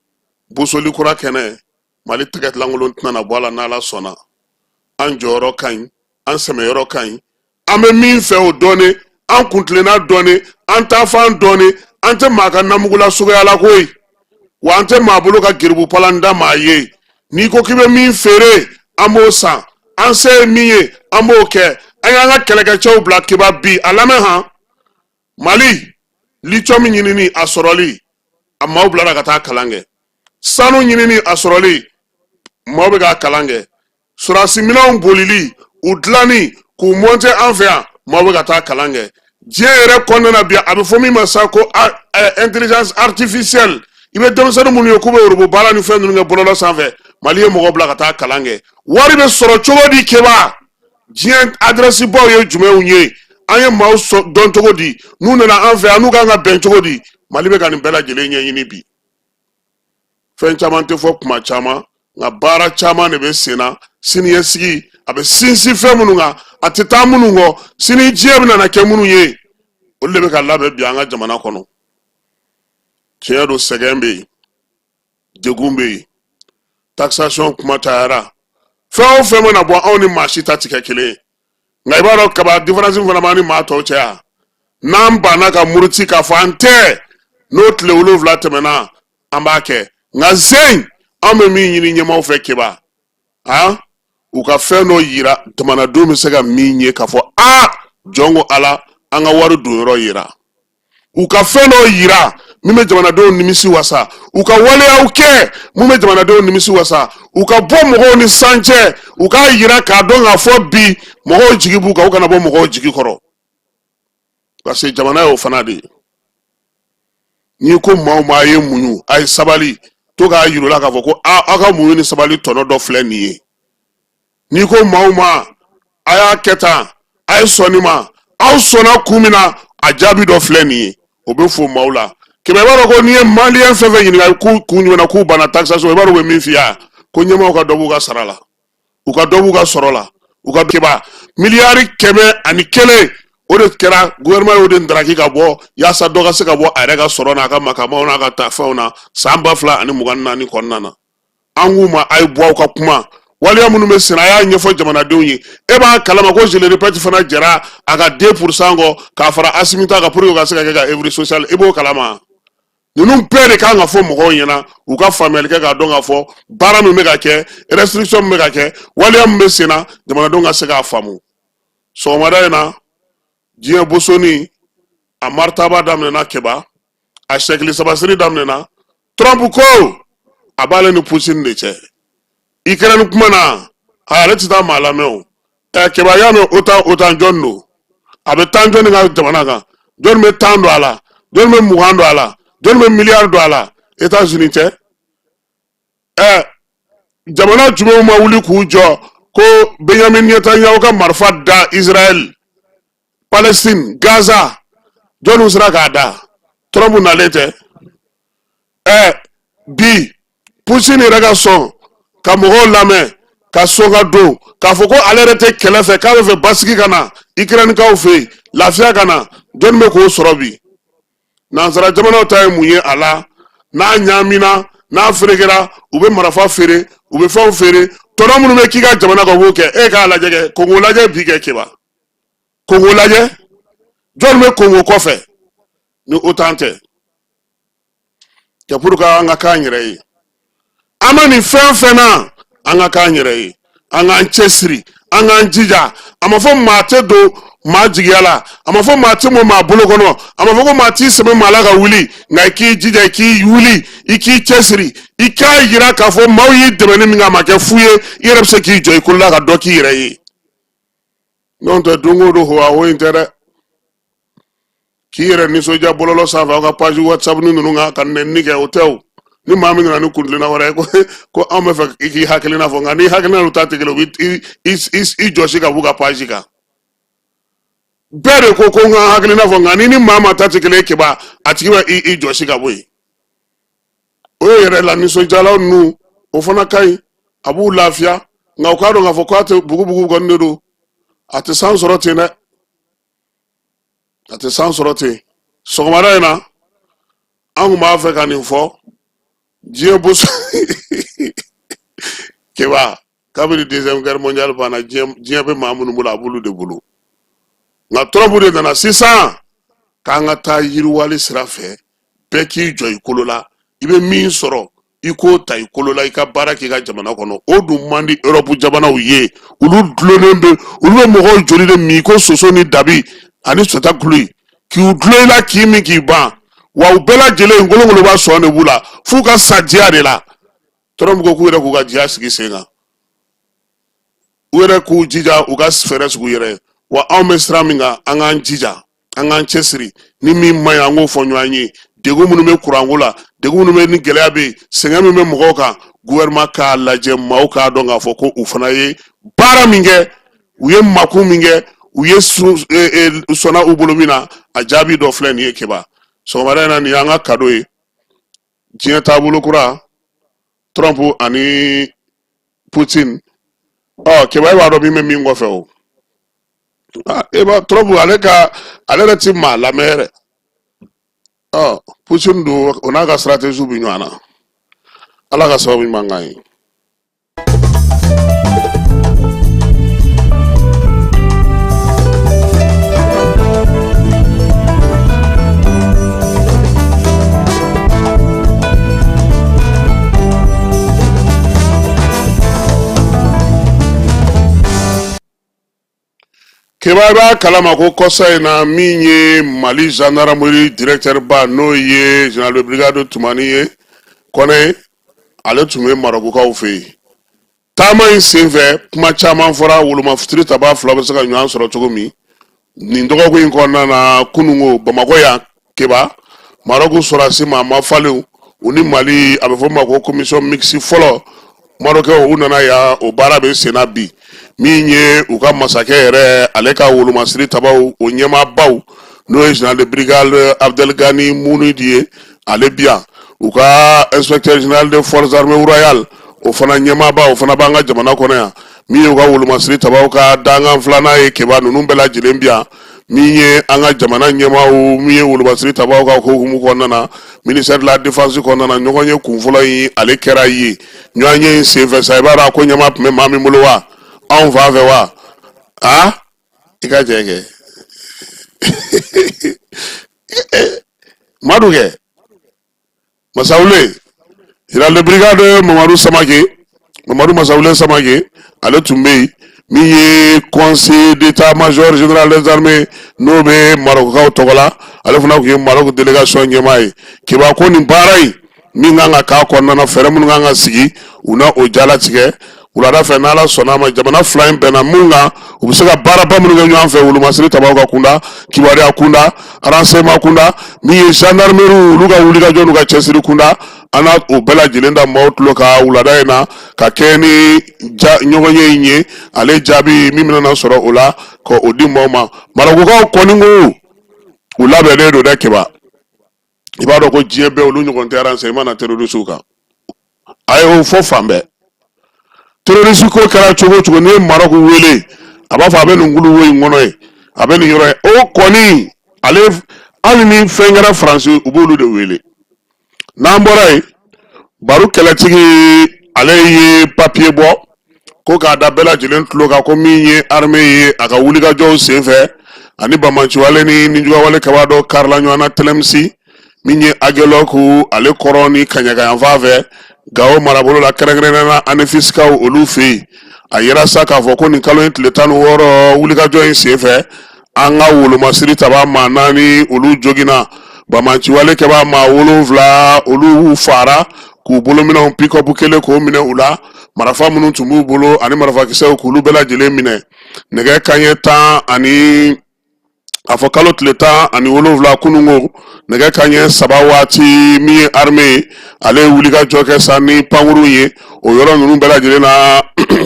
bosoli kura kɛnɛ, Mali tɛgɛ lankolon tɛna na bɔ a la n'Ala sɔnna. An jɔyɔrɔ ka ɲi, an sɛmɛyɔrɔ ka ɲi, an bɛ min fɛ o dɔɔni, an kuntilenna dɔɔni, an taafan dɔɔni. An tɛ maa ka namugula suguya la koyi, wa an tɛ maa bolo ka geribu palan da maa ye. N'i ko k'i bɛ min feere, an b'o san. An se ye min ye, an b'o kɛ. An y'an ka kɛlɛkɛcɛw bila. Keba, bi a lamɛn han, Mali lithium ɲinini a sɔrɔli, a maaw bilara ka taa kalan kɛ. Sanu ɲinini a sɔrɔli, maaw bɛ ka kalan kɛ. Sɔrɔdasi minɛnw bolili, u dilanni k'u monter an fɛ yan, maaw bɛ ka taa kalan kɛ. Diɲɛ yɛrɛ kɔnɔna na bi, a bɛ fɔ min ma sa ko intelligence artificielle, i bɛ denmisɛnnin minnu ye k'u bɛ robot baara ni fɛn ninnu kɛ bɔlɔlɔ sanfɛ, Mali ye mɔgɔ bila ka taa kalan kɛ. Wari bɛ sɔrɔ cogo di? Keba, diɲɛ adresse baw ye jumɛnw ye? An ye maaw dɔn cogo di? N'u nana an fɛ yan, n'u kan ka bɛn cogo di? Mali bɛ ka nin bɛɛ lajɛlen ɲɛɲini bi. Fɛn caman tɛ fɔ kuma caman, nka baara caman de bɛ sen na. Siniɲɛsigi a bɛ sinsin fɛn minnu kan, a tɛ taa minnu kɔ, sini diɲɛ bɛna na kɛ minnu ye, olu de bɛ ka labɛn bi an ka jamana kɔnɔ. Tiɲɛ don, sɛgɛn bɛ yen, degun bɛ yen, taxation kuma cayara, fɛn o fɛn mana bɔ, anw ni maa si ta ti kɛ kelen ye. Nka i b'a dɔn, Kaba, différence fana b'an ni maa tɔw cɛ yan. N'an banna ka muruti k'a fɔ an tɛ, n'o tile 7 tɛmɛna, an b'a kɛ. Nka zen, an bɛ min ɲini ɲɛmaaw fɛ, Keba, han, u ka fɛn dɔ yira jamanadenw bɛ se ka min ye k'a fɔ aa, jɔn ko Ala, an ka wari don yɔrɔ yira. U ka fɛn dɔ yira min bɛ jamanadenw nimisi wasa. U ka waleyaw kɛ mun bɛ jamanadenw nimisi wasa. U ka bɔ mɔgɔw ni san cɛ, u k'a yira k'a dɔn k'a fɔ bi mɔgɔw jigi b'u kan. U kana bɔ mɔgɔw jigi kɔrɔ, parce que jamana y'o fana de ye. N'i ko maaw ma a ye muɲu, a ye sabali, to k'a yir'u la k'a fɔ ko aw ka muɲu ni sabali tɔnɔ dɔ filɛ nin ye. N'i ko maaw ma a y'a kɛ tan, a ye sɔn nin ma, aw sɔnna kun min na, a jaabi dɔ filɛ nin ye, o bɛ fo maaw la. Kɛmɛ, i b'a dɔn ko n'i ye maliyɛn fɛn fɛn ɲininka k'u kun jumɛn na k'u banna taxation, i b'a dɔn u bɛ min f'i ye, ko ɲɛmaaw ka dɔ b'u ka sara la, u ka dɔ b'u ka sɔrɔ la, u ka. Keba, miliyari 101, o de kɛra gouvernement y'o de ndaraki ka bɔ yaasa dɔ ka se ka bɔ a yɛrɛ ka sɔrɔ n'a ka makamaw n'a ka tafɛnw na san 2024 kɔnɔna na. An k'u ma a ye bɔ aw ka kuma. Waleya minnu bɛ sen na, a y'a ɲɛfɔ jamanadenw ye. E b'a kalama ko je le répète fana jɛra a ka 2% kɔ k'a fara Asimi ta kan pour que o ka se ka kɛ ka œuvre sociale. I b'o kalama. Ninnu bɛɛ de kan ka fɔ mɔgɔw ɲɛna, u ka faamuyali kɛ k'a dɔn k'a fɔ baara min bɛ ka kɛ, restriction min bɛ ka kɛ, waleya min bɛ sen na, jamanadenw ka se k'a faamu. Sɔgɔmada in na, diɲɛ bosoni a maritaba daminɛna Keba, a sɛkili sabasiri daminɛna. Trump ko a b'ale ni Poutine de cɛ Ukraine kuma na, ale tɛ taa maa lamɛn. O ɛ Keba, y'a mɛn OTAN jɔn don? A bɛ tan jɔnni ka jamana kan? Jɔnni bɛ 10 don a la? Jɔnni bɛ 20 don a la? Jɔnni bɛ miliyari don a la? États-Unis tɛ. Ɛ jamana jumɛnw ma wuli k'u jɔ ko Benjamin Netanyahu ka marifa da Israël, Palestine, Gaza? Jɔnniw sera k'a da? Trump nalen tɛ. Ɛ bi Poutine yɛrɛ ka sɔn ka mɔgɔw lamɛn, ka sɔn ka don k'a fɔ ko ale yɛrɛ tɛ kɛlɛ fɛ, k'a bɛ fɛ basigi ka na Ukrainekaw fɛ yen, lafiya ka na. Jɔnni bɛ k'o sɔrɔ bi? Nansara jamanaw ta ye mun ye a la? N'a ɲaamina, n'a ferekera, u bɛ marifa feere, u bɛ fɛnw feere. Tɔnɔ minnu bɛ k'i ka jamana kan, u b'o kɛ. E k'a lajɛ kɛ, Kongo lajɛ bi kɛ Keba, Kongo lajɛ. Jɔnni bɛ Kongo kɔfɛ ni OTAN tɛ? Kɛ pour que an ka k'an yɛrɛ ye. An ma nin fɛn fɛn na, an ka k'an yɛrɛ ye, an k'an cɛsiri, an k'an jija. A ma fɔ maa tɛ don maa jigiya la, a ma fɔ maa tɛ mɔ maa bolo kɔnɔ, a ma fɔ ko maa t'i sɛmɛ maa la ka wuli, nka i k'i jija, i k'i wuli, i k'i cɛsiri, i k'a yira k'a fɔ maaw y'i dɛmɛni min kɛ, a ma kɛ fu ye. I yɛrɛ bɛ se k'i jɔ i kolo la ka dɔ k'i yɛrɛ ye. N'o tɛ, don o don hoa o in tɛ dɛ. K'i yɛrɛ nisɔndiya bɔlɔlɔ sanfɛ, aw ka page WhatsApp ni ninnu kan ka nɛnini kɛ, o tɛ. O ni maa min nana ni kuntilenna wɛrɛ ye ko anw bɛ fɛ i k'i hakilina fɔ, nka n'i hakilina n'u ta tɛ kelen, u bɛ i jɔsi ka b'u ka page kan. Bɛɛ de ko n ka hakilina fɔ, nka ni ni maa maa ta tɛ kelen ye, Keba, a tigi bɛ i jɔsi ka bɔ yen. O ye yɛrɛ la nisɔndiyalaw ninnu, o fana ka ɲi, a b'u lafiya, nka u k'a dɔn k'a fɔ k'a tɛ bugubugu kɔni de don, a tɛ san sɔrɔ ten dɛ, a tɛ san sɔrɔ ten. Sɔgɔmada in na, an tun b'a fɛ ka nin fɔ diɲɛ boso. Keba, kabini deuxième guerre mondiale banna, diɲɛ bɛ maa minnu bolo, a b'olu de bolo. Nka Trump de nana sisan k'an ka taa yiriwali sira fɛ, bɛɛ k'i jɔ i kolo la, i bɛ min sɔrɔ i k'o ta i kolo la, i ka baara k'i ka jamana kɔnɔ. O dun man di Europe jamanaw ye. Olu dulonnen bɛ, olu bɛ mɔgɔw joli de min ko soso ni dabi ani sɔta kulu, k'u dulon i la k'i min k'i ban. Wa u bɛɛ lajɛlen ngolongoloba sɔn de b'u la f'u ka sa diya de la. Trump ko k'u yɛrɛ k'u ka diya sigi sen kan, u yɛrɛ k'u jija, u ka fɛɛrɛ sigi u yɛrɛ ye. Wa anw bɛ sira min kan, an k'an jija, an k'an cɛsiri. Ni min man ɲi, an k'o fɔ ɲɔgɔn ye. Degun minnu bɛ kuranko la, degun minnu bɛ ni gɛlɛya bɛ yen, sɛgɛn min bɛ mɔgɔw kan, gouvernement k'a lajɛ, maaw k'a dɔn k'a fɔ ko u fana ye baara min kɛ, u ye makun min kɛ, u ye sɔnna u bolo min na, a jaabi dɔ filɛ nin ye. Keba, sɔgɔmada in na, nin y'an ka kado ye. Diɲɛ taabolo kura, Trump ani Putin. Ɔ Keba, e b'a dɔn min bɛ min kɔfɛ o. E b'a Trump, ale ka ale yɛrɛ ti maa lamɛn yɛrɛ. Ɔ Putin dun, o n'a ka stratégie bɛ ɲɔgɔn na. Ala ka sababu ɲuman k'an ye. Keba, b'a kalama ko kɔsa in na, min ye Mali gendarmerie directeur ba, n'o ye général de brigade Tumani ye Kɔnɛ, ale tun bɛ Marɔkukaw fɛ yen. Taama in senfɛ, kuma caman fɔra. Wolomafitiri taba fila bɛ se ka ɲɔgɔn sɔrɔ cogo min nin dɔgɔkun in kɔnɔna na, kununko Bamakɔ yan, Keba, Marɔku sɔrɔdasi maa mafalenw, u ni Mali, a bɛ fɔ ma ko commission mixte fɔlɔ, Marɔkɛw, u nana yan. O baara bɛ senna bi. Min ye u ka masakɛ yɛrɛ, ale ka wolomasiri tabaw, o ɲɛmaabaw, n'o ye général de brigade Abdelgani Munidi ye, ale bi yan. U ka inspecteur général des forces armées royales, o fana ɲɛmaaba, o fana b'an ka jamana kɔnɔ yan. Min ye u ka wolomasiri tabaw ka dankan filanan ye, Keba, ninnu bɛɛ lajɛlen bi yan. Min ye an ka jamana ɲɛmaaw, min ye wolomasiri tabaw ka ko hukumu kɔnɔna na, ministère de la défense kɔnɔna na, ɲɔgɔn ye kun fɔlɔ in ale kɛra yen. Ɲɔgɔn ye in senfɛ sa, i b'a dɔn a ko ɲɛmaa tun bɛ maa min bolo wa, anw fan fɛ wa, a i ka jɛ kɛ Madu kɛ Masawule, général de brigade Mamadu Samake, Mamadu Masawule Samake, ale tun bɛ yen. Min ye conseiller d'état-major général des armées, n'o bɛ Marɔkukaw tɔgɔ la, ale fana tun ye Maroc délégation ɲɛmaa ye. Kiba ko nin baara in min kan ka k'a kɔnɔna na, fɛɛrɛ minnu kan ka sigi, u na o jalatigɛ wulada fɛ n'Ala sɔnna a ma. Jamana fila in bɛnna mun kan, u bɛ se ka baaraba minnu kɛ ɲɔgɔn fɛ, wolomasiri tabaw ka kunda, kibaruya kunda, renseignement kunda, min ye gendarmerie olu ka wulikajɔ n'u ka cɛsiri kunda, an na o bɛɛ lajɛlen da maaw tulo kan wulada in na ka kɛɲɛ ni ɲɔgɔnye in ye. Ale jaabi min bɛna sɔrɔ o la, ka o di maaw ma. Marɔkukaw kɔni ko u labɛnnen don dɛ. Kiba, i b'a dɔn ko diɲɛ bɛɛ olu ɲɔgɔn tɛ renseignement na terroriste kan. A ye o fɔ fan bɛɛ, terroriste ko kɛra cogo o cogo, n'i ye Maroc wele, a b'a fɔ a bɛ nin kuluwo in kɔnɔ yen, a bɛ nin yɔrɔ ye. O kɔni ale, hali ni fɛn kɛra Faransi, u b'olu de wele. N'an bɔra yen, Baru kɛlɛtigi ale ye papiye bɔ ko k'a da bɛɛ lajɛlen tulo kan ko min ye armée ye, a ka wulikajɔw senfɛ ani banbaanciwale ni nijuguyawale kɛbaa dɔ karila ɲɔgɔn na Tɛlɛmisi, min ye Agelɔku ale kɔrɔn ni Kaɲaga yanfan fɛ, Gawo marabolo la, kɛrɛnkɛrɛnnenya la Anefisikaw olu fɛ yen. A yira sa k'a fɔ ko nin kalo in tile 16 wulikajɔ in senfɛ, an ka wolomasiri taba maa naani olu joginna, banbaanciwale kɛbaa maa wolonfila olu faara, k'u bolominɛw pick-up kelen k'o minɛ u la, marifa minnu tun b'u bolo ani marifakisɛw k'olu bɛɛ lajɛlen minɛ. Nɛgɛ kanɲɛ tan ani a fɔ kalo tile 17 kununko, nɛgɛ kanɲɛ 3 waati, min ye armée ye, ale ye wulikajɔ kɛ sa ni pankurun ye o yɔrɔ ninnu bɛɛ lajɛlen na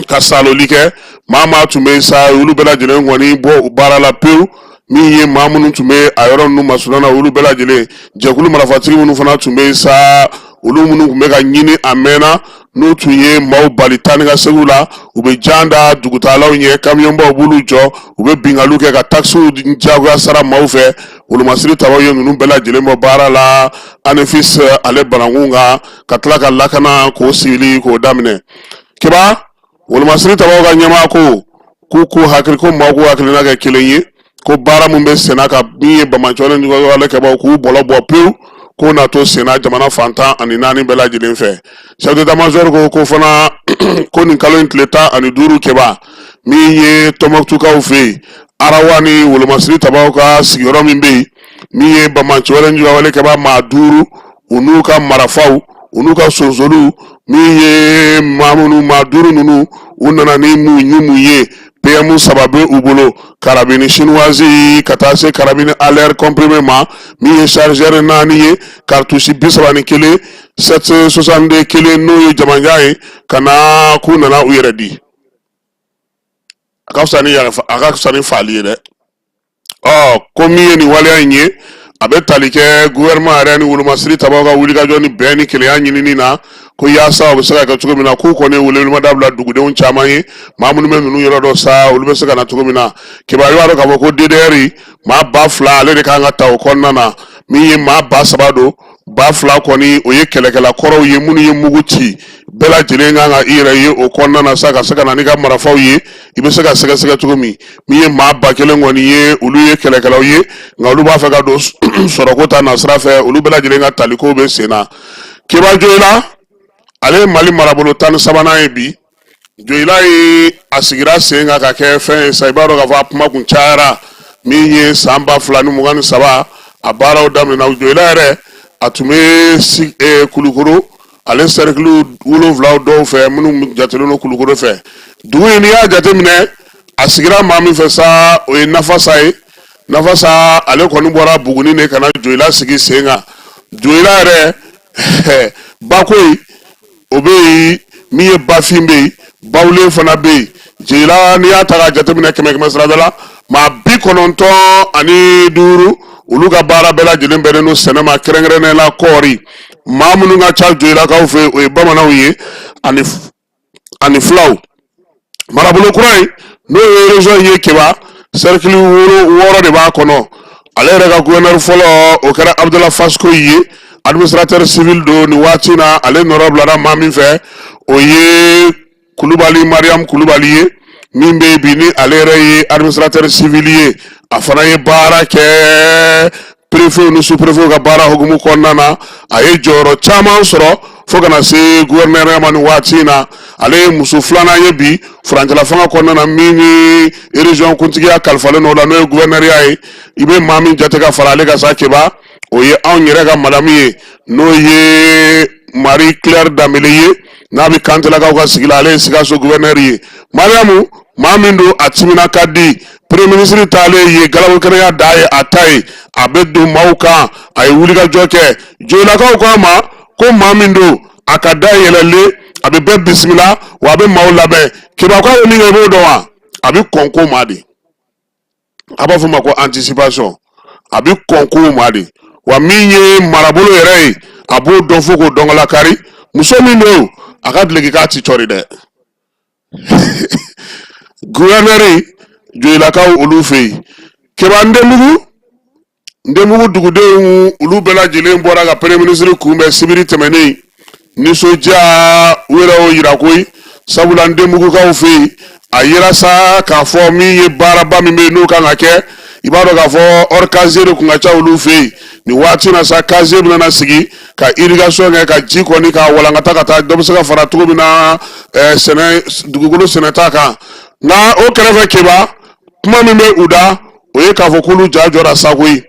ka saloli kɛ. Maa maa tun bɛ sa, olu bɛɛ lajɛlen kɔni bɔ baara la pewu. Min ye maa minnu tun bɛ a yɔrɔ ninnu masurunna na, olu bɛɛ lajɛlen, jɛkulu marifatigi minnu fana tun bɛ sa, olu minnu tun bɛ ka ɲini a mɛnna, n'u tun ye maaw bali taa ni ka seginw la, u bɛ jan da dugutaalaw ɲɛ, kamiyɔnbaw b'olu jɔ, u bɛ binkanniw kɛ ka takisiw jagoya sara maaw fɛ. Wolomasiri tabaw ye ninnu bɛɛ lajɛlen bɔ baara la Anefis ale banankun kan, ka tila ka lakana k'o sigili k'o daminɛ. Kiba, wolomasiri tabaw ka ɲɛmaa ko k'u k'u hakili ko maaw k'u hakilina kɛ kelen ye, ko baara min bɛ senna ka min ye banbaanciwale ni kɛbaaw k'u bɔlɔ bɔ pewu, k'o na to senna jamana fan 14 bɛɛ lajɛlen fɛ. Chef d'état-major ko fana ko nin kalo in tile 15 kɛba, min ye Tɔnbɔkutukaw fɛ yen, Arawa ni wolomasiri tabaw ka sigiyɔrɔ min bɛ yen, min ye banbaanciwale ni kɛbaa maa duuru, u n'u ka marifaw, u n'u ka sonsoliw, min ye maa minnu maa duuru ninnu, u nana ni mun ni mun ye? PM saba bɛ u bolo, karabini chinoise ka taa se karabini à l'air comprimé ma, min ye chargeur naani ye, cartouche 31, 762 kelen, n'o ye jamanjan ye, ka na k'u nana u yɛrɛ di. A ka fisa ni a ka fisa ni faali ye dɛ. Ɔ ko min ye nin waleya in ye, a bɛ tali kɛ gouvernement yɛrɛ ni wolomasiri tabaw ka wulikajɔ ni bɛn ni kelenya ɲinini na, ko yaasa o bɛ se ka kɛ cogo min na, k'u kɔni ye welewelemada bila dugudenw caman ye, maa minnu bɛ ninnu yɔrɔ dɔn sa, olu bɛ se ka na cogo min na. Kibaru b'a dɔn k'a fɔ ko DDR maa 2000 ale de kan ka ta o kɔnɔna na, min ye maa 3000 don, 2000 kɔni o ye kɛlɛkɛla kɔrɔw ye minnu ye mugu ci. Bɛɛ lajɛlen kan ka i yɛrɛ ye o kɔnɔna na sa, ka se ka na n'i ka marifaw ye, i bɛ se ka sɛgɛsɛgɛ cogo min. Min ye maa 1000 kɔni ye, olu ye kɛlɛkɛlaw ye, nka olu b'a fɛ ka don sɔrɔko ta nasira fɛ. Olu bɛɛ lajɛlen ka taliko bɛ sen na. Keba Joyila, ale ye Mali marabolo 13nan ye bi. Joyila ye a sigira sen kan ka kɛ fɛn ye sa, i b'a dɔn k'a fɔ a kuma kun cayara. Min ye san 2023 a baaraw daminɛna, Joyila yɛrɛ a tun bɛ Kulukoro ale sɛrikili wolonwula dɔw fɛ minnu jatelen don Kulukoro fɛ. Dugu in, n'i y'a jateminɛ, a sigira maa min fɛ sa, o ye Nafasa ye. Nafasa ale kɔni bɔra Buguni de ka na Joyila sigi sen kan. Joyila yɛrɛ, Bakoyi o bɛ yen, min ye Bafin bɛ yen, Bawulen fana bɛ yen. Joyila, n'i y'a ta k'a jateminɛ kɛmɛ kɛmɛ sarada la, maa 95 olu ka baara bɛɛ lajɛlen bɛnnen don sɛnɛ ma, kɛrɛnkɛrɛnnenya la kɔɔri. Maa minnu ka ca Joyilakaw fɛ, o ye bamananw ye ani fulaw. Marabolo kura in, n'o ye région ye, Keba, cercle 6 de b'a kɔnɔ. Ale yɛrɛ ka gouverneur fɔlɔ, o kɛra Abudula Fasiko ye, administrateur civil don nin waati na. Ale nɔrɔ bilara maa min fɛ, o ye Kulubali Mariam Kulubali ye, min bɛ bi ni ale yɛrɛ ye administrateur civil ye. A fana ye baara kɛ préfet ni sous-préfet ka baara hukumu kɔnɔna na. A ye jɔyɔrɔ caman sɔrɔ fo ka na se gouverneur ma nin waati in na. Ale ye muso filanan ye bi furancɛla fanga kɔnɔna na, min ni région kuntigiya kalifalen n'o la, n'o ye gouverneurya ye. I bɛ maa min jate ka fara ale kan sa, Keba, o ye anw yɛrɛ ka madamu ye, n'o ye Marie Claire Danbele ye, n'a bɛ Kantelakaw ka sigi la. Ale ye Sikaso gouverneur ye. Mariamu, maa min don, a timina ka di. Premier ministre taalen ye galabu kɛnɛya da ye, a ta ye, a bɛ don maaw kan. A ye wulikajɔ kɛ. Joyilakaw ko a ma ko maa min don, a ka da yɛlɛlen, a bɛ bɛɛ bisimila, wa a bɛ maaw labɛn. Keba ko a bɛ min kɛ, i b'o dɔn wa? A bɛ kɔn ko ma de, a b'a fɔ ma ko anticipation. A bɛ kɔn kow ma de, wa min ye marabolo yɛrɛ ye, a b'o dɔn fo k'o dɔnkala kari. Muso min don, a ka duloki k'a ti cɔri dɛ. Gouverneur Joyilakaw olu fɛ yen. Keba, Ndenbugu, Ndenbugu dugudenw olu bɛɛ lajɛlen bɔra ka premier ministre kunbɛn sibiri tɛmɛnen. Nisɔndiya, u yɛrɛ y'o yira koyi, sabula Ndenbugukaw fɛ yen, a yira sa k'a fɔ min ye baaraba min bɛ yen n'o kan ka kɛ. I b'a dɔn k'a fɔ hors casier de kun ka ca olu fɛ yen. Nin waati na sa, casier bɛna na sigi ka irrigation kɛ, ka ji kɔni k'a walankata ka taa, dɔ bɛ se ka fara cogo min na sɛnɛ dugukolo sɛnɛta kan. Nka o kɛrɛfɛ, Keba, kuma min bɛ u da, o ye k'a fɔ k'olu ja jɔra sa koyi,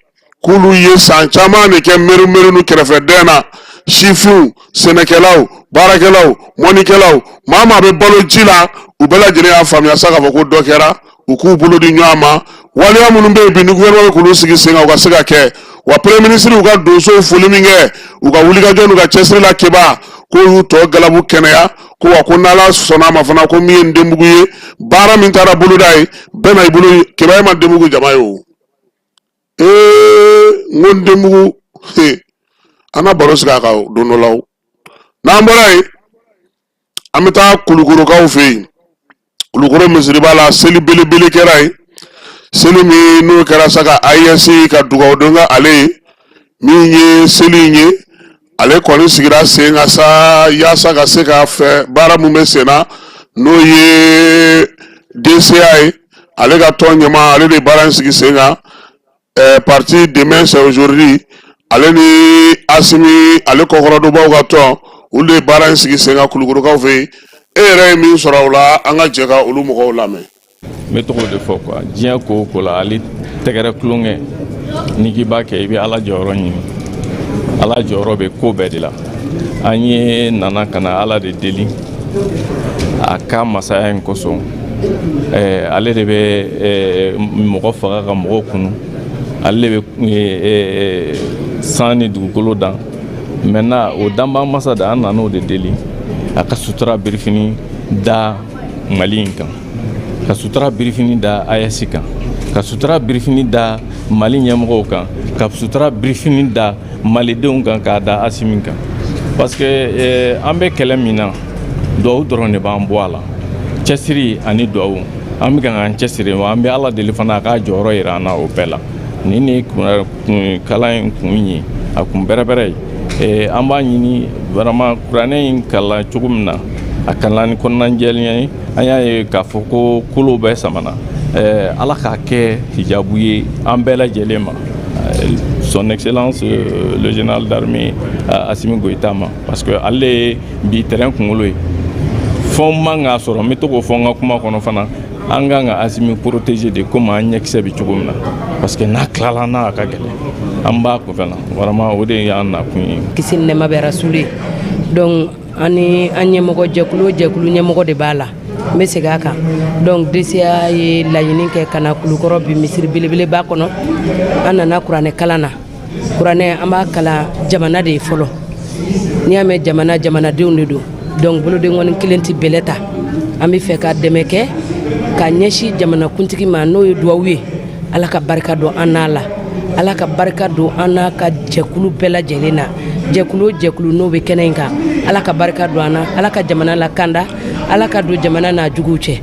k'olu ye san caman de kɛ meru meru kɛrɛfɛ dɛn na. Sifinw, sɛnɛkɛlaw, baarakɛlaw, mɔnikɛlaw, maa maa bɛ balo ji la, u bɛɛ lajɛlen y'a faamuya sa k'a fɔ ko dɔ kɛra. U k'u bolo di ɲɔgɔn ma, waleya minnu bɛ yen bi ni gouvernement bɛ k'olu sigi sen kan, u ka se ka kɛ. Wa premier ministre u ka donsow foli min kɛ u ka wulikajɔ n'u ka cɛsiri la, Keba, k'o y'u tɔ galabu kɛnɛya. Ko wa ko n'Ala sɔnna a ma fana, ko min ye Ndenbugu ye, baara min taara boloda ye, bɛɛ na i bolo. Keba, e ma Ndenbugu jama ye o. Ee, n ko Ndenbugu, an na baro sigi a kan don dɔ la o. N'an bɔra yen, an bɛ taa Kulukorokaw fɛ yen. Kulukoro misiriba la, seli belebele kɛra yen, seli min n'o kɛra sa ka AES ka dugawu don ka ale ye min ye seli in ye. Ale kɔni sigira sen kan sa yaasa ka se ka fɛ baara min bɛ sen na, n'o ye DCA ye. Ale ka tɔn ɲɛmaa, ale de ye baara in sigi sen kan. Parti Demain c'est aujourd'hui, ale ni Asimi ale kɔkɔrɔdonbaw ka tɔn, olu de ye baara in sigi sen kan Kulukorokaw fɛ yen. E yɛrɛ ye min sɔrɔ o la, an ka jɛ ka olu mɔgɔw lamɛn. N bɛ tɔgɔ de fɔ quoi. Diɲɛ ko o ko la, hali tɛgɛrɛ tulonkɛ, n'i k'i b'a kɛ, i bɛ Ala jɔyɔrɔ ɲini. Ala jɔyɔrɔ bɛ ko bɛɛ de la. An ye nana ka na Ala de deli a ka masaya in kosɔn. Ale de bɛ mɔgɔ faga ka mɔgɔ kunu, ale de bɛ san ni dugukolo dan. Maintenant, o danba masa de, an nan'o de deli a ka sutura birifini da Mali in kan, ka sutura birifini da AES kan, ka sutura birifini da Mali ɲɛmɔgɔw kan, ka sutura birifini da malidenw kan, k'a da Asimi kan, parce que an bɛ kɛlɛ min na, duwawu dɔrɔn de b'an bɔ a la, cɛsiri ani duwawu. An bɛ ka k'an cɛsiri, wa an bɛ Ala deli fana a k'a jɔyɔrɔ yira an na o bɛɛ la. Nin ni kalan in kun ye a kun bɛrɛbɛrɛ ye. An b'a ɲini vraiment, kuranɛ in kalan cogo min na, a kalan ni kɔnɔnajɛlenya ye. An y'a ye k'a fɔ ko kolo bɛɛ samana. Ala k'a kɛ hijabu ye an bɛɛ lajɛlen ma, Son Excellence le général d'armée Assimi Goïta ma, parce que ale ye bi terrain kunkolo ye. Fɛn man k'a sɔrɔ, n bɛ to k'o fɔ n ka kuma kɔnɔ fana, an kan ka Assimi protéger de komi an ɲɛkisɛ bɛ cogo min na, parce que n'a tilala n'a, a ka gɛlɛn, an b'a kunfɛ na. Vraiment, o de y'an nakun ye. Kisi ni nɛɛma bɛ rasulu ye. Donc an ni an ɲɛmɔgɔ, jɛkulu o jɛkulu ɲɛmɔgɔ de b'a la, n bɛ segin a kan. Donc DCA ye laɲini kɛ ka na Kulukɔrɔ bi misiri belebeleba kɔnɔ. An nana kuranɛ kalan na. Kuranɛ, an b'a kalan jamana de ye fɔlɔ. N'i y'a mɛn jamana, jamanadenw de don. Donc bolodenkɔni kelen tɛ bɛlɛ ta. An bɛ fɛ ka dɛmɛ kɛ ka ɲɛsin jamanakuntigi ma, n'o ye duwawu ye. Ala ka barika don an n'a la, Ala ka barika don an n'a ka jɛkulu bɛɛ lajɛlen na. Jɛkulu o jɛkulu n'o bɛ kɛnɛ in kan, Ala ka barika don an na, Ala ka jamana lakanda, Ala ka don jamana n'a juguw cɛ.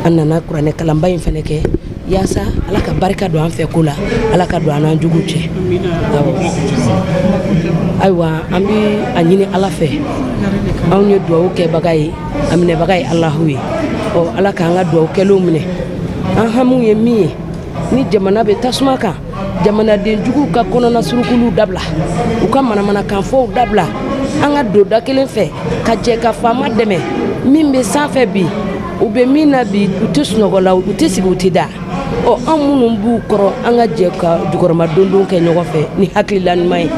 An nana kuranɛ kalanba in fana kɛ yaasa Ala ka barika don an fɛ ko la, Ala ka don an n'an jugu cɛ. Ayiwa, an bɛ a ɲini Ala fɛ, anw ye dugawu kɛbaga ye, a minɛbaga ye Alahu ye. Ɔ, Ala k'an ka dugawu kɛlenw minɛ. An hamiw ye min ye, ni jamana bɛ tasuma kan, jamanaden juguw ka kɔnɔna surukuliw dabila, u ka manamanakanfɔw dabila, an ka don da kelen fɛ ka jɛ ka faama dɛmɛ min bɛ sanfɛ bi. U bɛ min na bi, u tɛ sunɔgɔ la, u tɛ sigi, u tɛ da. Ɔ, an minnu b'u kɔrɔ, an ka jɛ ka jukɔrɔma dondon kɛ ɲɔgɔn fɛ ni hakilila ɲuman ye,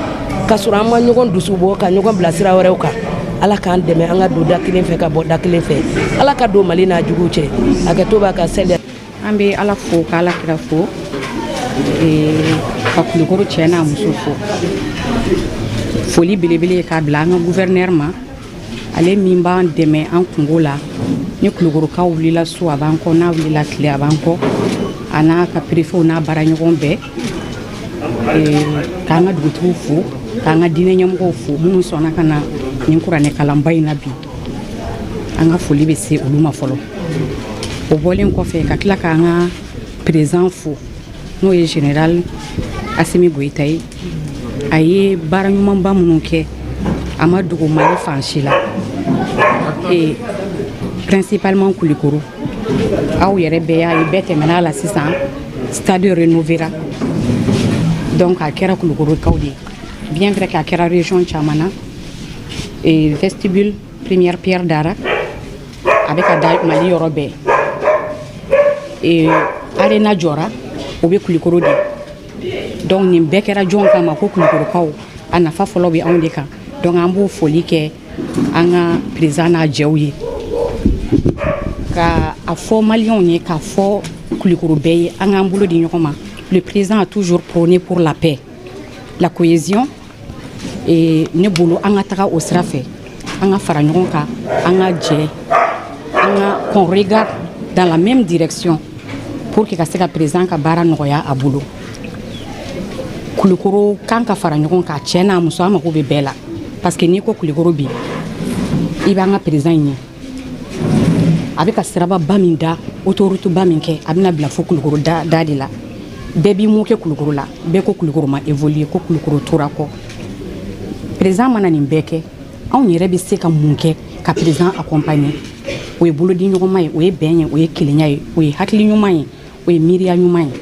ka sɔrɔ an ma ɲɔgɔn dusu bɔ ka ɲɔgɔn bila sira wɛrɛw kan. Ala k'an dɛmɛ, an ka don da kelen fɛ ka bɔ da kelen fɛ. Ala ka don Mali n'a juguw cɛ. Hakɛto b'a ka seli. An bɛ Ala fo, ka Ala kira fo, ka Kulukoro cɛ n'a muso fo. Foli belebele ye k'a bila an ka gouverneur ma, ale min b'an dɛmɛ an kungo la. Ni Kulukorokaw wulila su, a b'an kɔ, n'a wulila tile, a b'an kɔ, a n'a ka préfetw n'a baaraɲɔgɔn bɛɛ. K'an ka dugutigiw fo, k'an ka diinɛ ɲɛmɔgɔw fo, minnu sɔnna ka na nin kuranɛ kalanba in na bi. An ka foli bɛ se olu ma fɔlɔ. O bɔlen kɔfɛ, ka tila k'an ka président fo, n'o ye général Asimi Goyita ye. A ye baara ɲumanba minnu kɛ, a ma dogo Mali fan si la, et principalement Kulikoro. Aw yɛrɛ bɛɛ y'a ye, bɛɛ tɛmɛna a la sisan, stade rénovéra. Donc a kɛra Kulukorokaw de ye, bien vrai qu'a kɛra région caman na. Et vestibule première pierre dara, a bɛ ka da Mali yɔrɔ bɛɛ. Et arena jɔra, o bɛ Kulikoro de. Donc nin bɛɛ kɛra jɔn kama? Ko Kulukorokaw. A nafa fɔlɔ bɛ anw de kan. Donc an b'o foli kɛ an ka président n'a jɛw ye, ka a fɔ Maliyɛnw ye, k'a fɔ Kulikoro bɛɛ ye, an k'an bolo di ɲɔgɔn ma. Le président a toujours prôné pour la paix, la cohésion, et ne bolo, an ka taga o sira fɛ, an ka fara ɲɔgɔn kan, an ka jɛ, an ka qu'on regarde dans la même direction pour que ka se ka président ka baara nɔgɔya a bolo. Kulukoro kan ka fara ɲɔgɔn kan, cɛ n'a muso, an mago bɛ bɛɛ la, parce que n'i ko Kulukoro bi, i b'an ka président in ye, a bɛ ka sirababa min da, autoroute ba min kɛ, a bɛna bila fo Kulukoro da da de la. Bɛɛ b'i moquer Kulukoro la, bɛɛ ko Kulukoro ma évoluer, ko Kulukoro tora kɔ. Président mana nin bɛɛ kɛ, anw yɛrɛ bɛ se ka mun kɛ ka président accompagner? O ye bolodi ɲɔgɔnma ye, o ye bɛn ye, o ye kelenya ye, o ye hakili ɲuman ye, o ye miiriya ɲuman ye.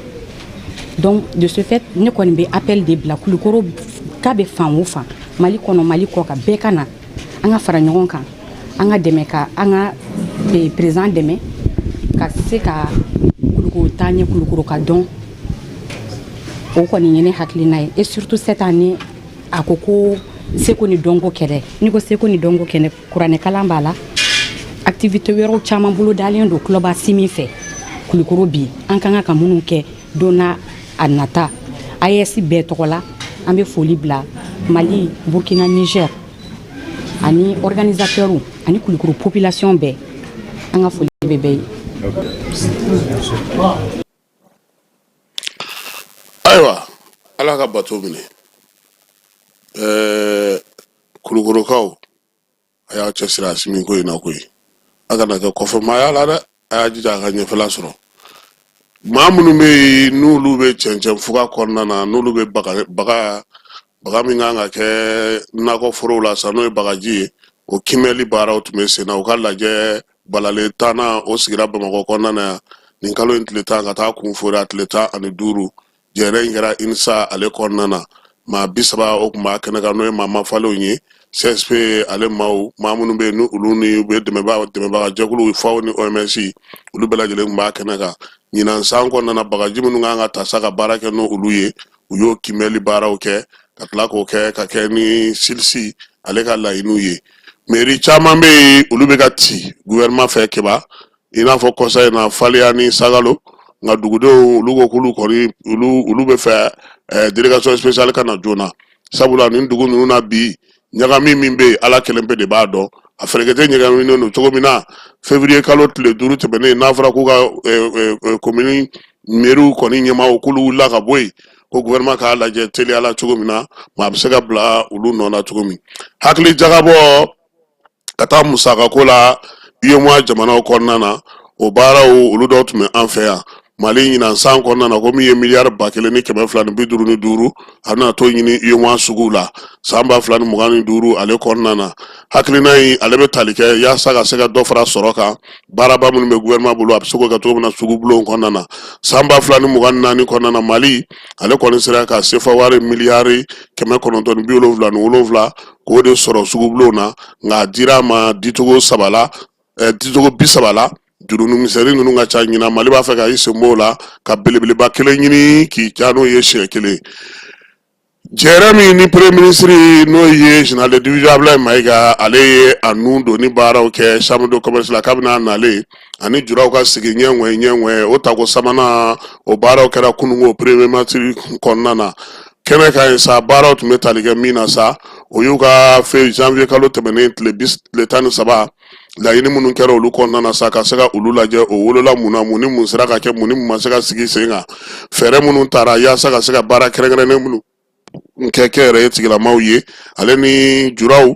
Donc de ce fait, ne kɔni bɛ appel de bila Kulukoro k'a bɛ fan o fan, Mali kɔnɔ, Mali kɔ kan, bɛɛ ka na, an ka fara ɲɔgɔn kan, an ka dɛmɛ, ka an ka président dɛmɛ ka se ka Kulukoro taa ɲɛ, Kulukoro ka dɔn. O kɔni ye ne hakilina ye. Et surtout cette année, a ko ko seko ni dɔnko kɛlɛ. N'i ko seko ni dɔnko kɛnɛ, kuranɛkalan b'a la, activité wɛrɛw caman bolo dalen don club Asimi fɛ Kulukoro bi, an kan ka minnu kɛ don n'a a nata. AES bɛɛ tɔgɔ la, an bɛ foli bila Mali, Burkina, Niger ani organisateurs ani Kulukoro population bɛɛ. An ka foli bɛ bɛɛ ye. Ayiwa, Ala ka bato minɛ. Kulukorokaw, a y'a cɛsiri Asimi ko in na koyi. A kana kɛ kɔfɛmaaya la dɛ, a y'a jija a ka ɲɛfɛla sɔrɔ. Maa minnu bɛ yen, n'olu bɛ cɛncɛn fuga kɔnɔna na, n'olu bɛ baga baga baga min kan ka kɛ nakɔ forow la sa, n'o ye bagaji ye, o kimɛli baaraw tun bɛ sen na. U ka lajɛ balalen tannan, o sigira Bamakɔ kɔnɔna na yan nin kalo in tile 10 ka taa kun fori a tile 15. Jɛrɛ in kɛra INSA ale kɔnɔna na. Maa 30 o tun b'a kɛnɛ kan, n'o ye maa mafalenw ye, CSP ale maaw, maa minnu bɛ yen ni olu ni u bɛ dɛmɛbaga jɛkuluw, FAO ni OMS, olu bɛɛ lajɛlen tun b'a kɛnɛ kan. Ɲinan san kɔnɔna na, bagaji minnu kan ka ta sa ka baara kɛ n'olu ye, u y'o kimɛli baaraw kɛ, ka tila k'o kɛ ka kɛ ni silisi ale ka laɲiniw ye. Mairie caman bɛ yen, olu bɛ ka ci gouvernement fɛ keba, i n'a fɔ kɔsa in na Faliya ni Sagalo. Nka dugudenw, olu ko k'olu kɔni olu bɛ fɛ délégation spéciale ka na joona, sabula nin dugu ninnu na bi, ɲagami min bɛ yen, Ala kelen pe de b'a dɔn a fɛrɛkɛtɛ ɲagaminen don cogo min na. Février kalo tile 5 tɛmɛnen, n'a fɔra k'u ka komini meriw kɔni ɲɛmaaw k'olu wulila ka bɔ yen, ko gouvernement k'a lajɛ teliya la cogo min na, maa bɛ se ka bila olu nɔ na cogo min. Hakili jagabɔ ka taa musakako la UEMOA jamanaw kɔnɔna na, O baaraw olu dɔw tun bɛ an fɛ yan Mali ɲinan san kɔnɔna na, ko min ye miliyari 1255, a bɛna t'o ɲini UEMOA sugu la san 2025 ale kɔnɔna na. Hakilina in ale bɛ tali kɛ yaasa ka se ka dɔ fara sɔrɔ kan, baaraba minnu bɛ gouvernement bolo, a bɛ se k'o kɛ cogo min na sugubulon kɔnɔna na. San 2024 kɔnɔna na, Mali ale kɔni sera ka sefa wari miliyari 977 k'o de sɔrɔ sugubulon na, nka a dira a ma dicogo saba la, dicogo 30 la. Jurunu misɛnnin ninnu ka ca. Ɲinan Mali b'a fɛ ka i sen b'o la ka belebeleba kelen ɲini k'i ca n'o ye siɲɛ kelen. Jɛrɛ min ni premier ministre, n'o ye général de division Abdoulaye Mayiga, ale ye a nun donni baaraw kɛ chambre de commerce la kabini a nalen, ani juraw ka sigi ɲɛŋɛ ɲɛŋɛ, o tako sabanan o baaraw kɛra kununko premier ministre kɔnɔna na. Kɛnɛ kan yen sa, baaraw tun bɛ tali kɛ min na sa, o y'u ka fɛ janvier kalo tɛmɛnen tile 13, laɲini minnu kɛra olu kɔnɔna na sa, ka se ka olu lajɛ, o wolola mun na, mun ni mun sera ka kɛ, mun ni mun ma se ka sigi sen kan, fɛɛrɛ minnu tara yaasa ka se ka baara kɛrɛnkɛrɛnnen minnu kɛ kɛnyɛrɛye tigilamaw ye, ale ni juraw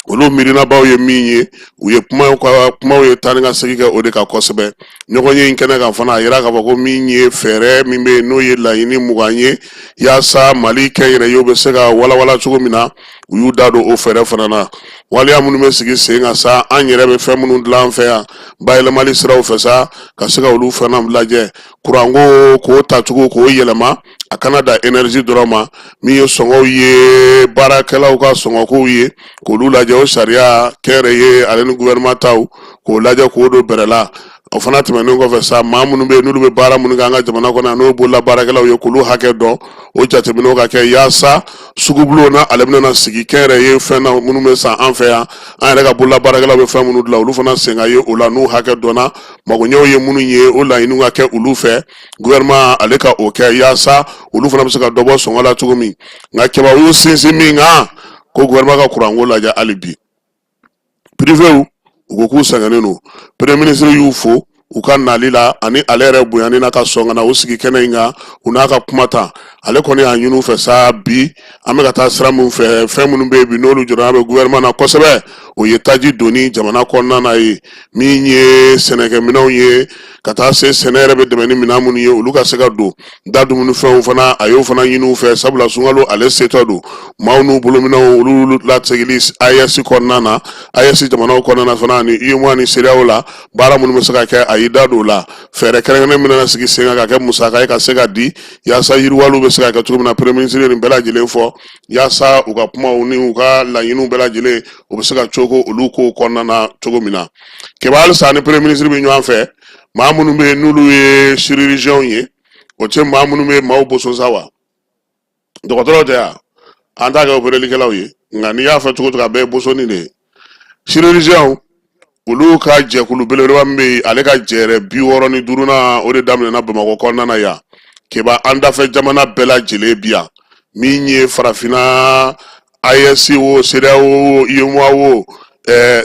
olu miirinabaw ye min ye. U ye kumaw ka kumaw ye taa ni ka segin kɛ o de kan kosɛbɛ. Ɲɔgɔnye in kɛnɛ kan fana, a yira k'a fɔ ko min ye fɛɛrɛ min bɛ yen, n'o ye laɲini 20 ye yaasa Mali kɛnyɛrɛyew bɛ se ka walawala cogo min na, u y'u da don o fɛɛrɛ fana na. Waleya minnu bɛ sigi sen kan sa, an yɛrɛ bɛ fɛn minnu dilan an fɛ yan bayɛlɛmali siraw fɛ sa, ka se ka olu fana lajɛ, kuranko k'o tacogo k'o yɛlɛma, a kana dan énergie dɔrɔn ma, min ye sɔngɔw ye, baarakɛlaw ka sɔngɔkow ye, k'olu lajɛ, o sariya kɛnyɛrɛye ale ni gouvernement taw, k'o lajɛ k'o don bɛrɛ la. O fana tɛmɛnen kɔfɛ sa, maa minnu bɛ yen n'olu bɛ baara minnu kɛ an ka jamana kɔnɔ yan, n'o ye bolola baarakɛlaw ye, k'olu hakɛ dɔn, o jateminɛw ka kɛ yaasa sugubulon na ale bɛna sigi kɛnyɛrɛye fɛn na minnu bɛ san an fɛ yan, an yɛrɛ ka bolola baarakɛlaw bɛ fɛn minnu dilan, olu fana sen ka ye o la, n'u hakɛ dɔnna, magoɲɛw ye minnu ye, o laɲiniw ka kɛ olu fɛ, gouvernement ale ka o kɛ yaasa olu fana bɛ se ka dɔ bɔ sɔngɔ la cogo min. Nka cɛba, u y'u sinsin min kan, ko gouvernement ka kuranko lajɛ hali bi. Privéw, u ko k'u sɛgɛnnen don. Premier ministre y'u fo u ka nali la ani ale yɛrɛ bonyani n'a ka sɔn ka na u sigi kɛnɛ in kan, u n'a ka kuma ta. Ale kɔni y'a ɲini u fɛ sa, bi an bɛ ka taa sira min fɛ, fɛn minnu bɛ yen bi n'olu jɔrɔna bɛ gouvernement na kosɛbɛ, o ye taji donni jamana kɔnɔna na ye, min ye sɛnɛkɛminɛnw ye, ka taa se sɛnɛ yɛrɛ bɛ dɛmɛ ni minɛn minnu ye, olu ka se ka don da. Dumunifɛnw fana, a y'o fana ɲini u fɛ, sabula sunkalo ale setɔ don, maaw n'u bolominɛnw olu lasegili AES kɔnɔna na, AES jamanaw kɔnɔna na fana, ani UEMOA ni CEDEAO la, baara minnu bɛ se ka kɛ, a y'i da don o la. Fɛɛrɛ kɛrɛnkɛrɛnnen min nana sigi sen kan ka kɛ musaka ye ka se ka di yaasa yiriwaliw bɛ se ka kɛ cogo min na, premier ministre ye nin bɛɛ lajɛlen fɔ yaasa u ka kumaw ni u ka laɲiniw bɛɛ lajɛlen, u bɛ se ka cogo olu kow kɔnɔna na cogo min na. Keba, halisa ni premier ministre bɛ ɲɔgɔn fɛ, maa minnu bɛ yen n'olu ye chirurgiens ye, o tɛ maa minnu bɛ maaw boso sa wa, dɔgɔtɔrɔw tɛ yan, an t'a kɛ operelikɛlaw ye, nka n'i y'a fɔ cogo cogo, a bɛɛ ye bosoni de ye. Chirurgiens olu ka jɛkulu belebeleba min bɛ yen, ale ka jɛrɛ 65nan, o de daminɛna Bamakɔ kɔnɔna na yan. Keba, an dafɛ jamana bɛɛ lajɛlen bi yan, min ye farafinna AES o, CEDEAO o, UEMOA o,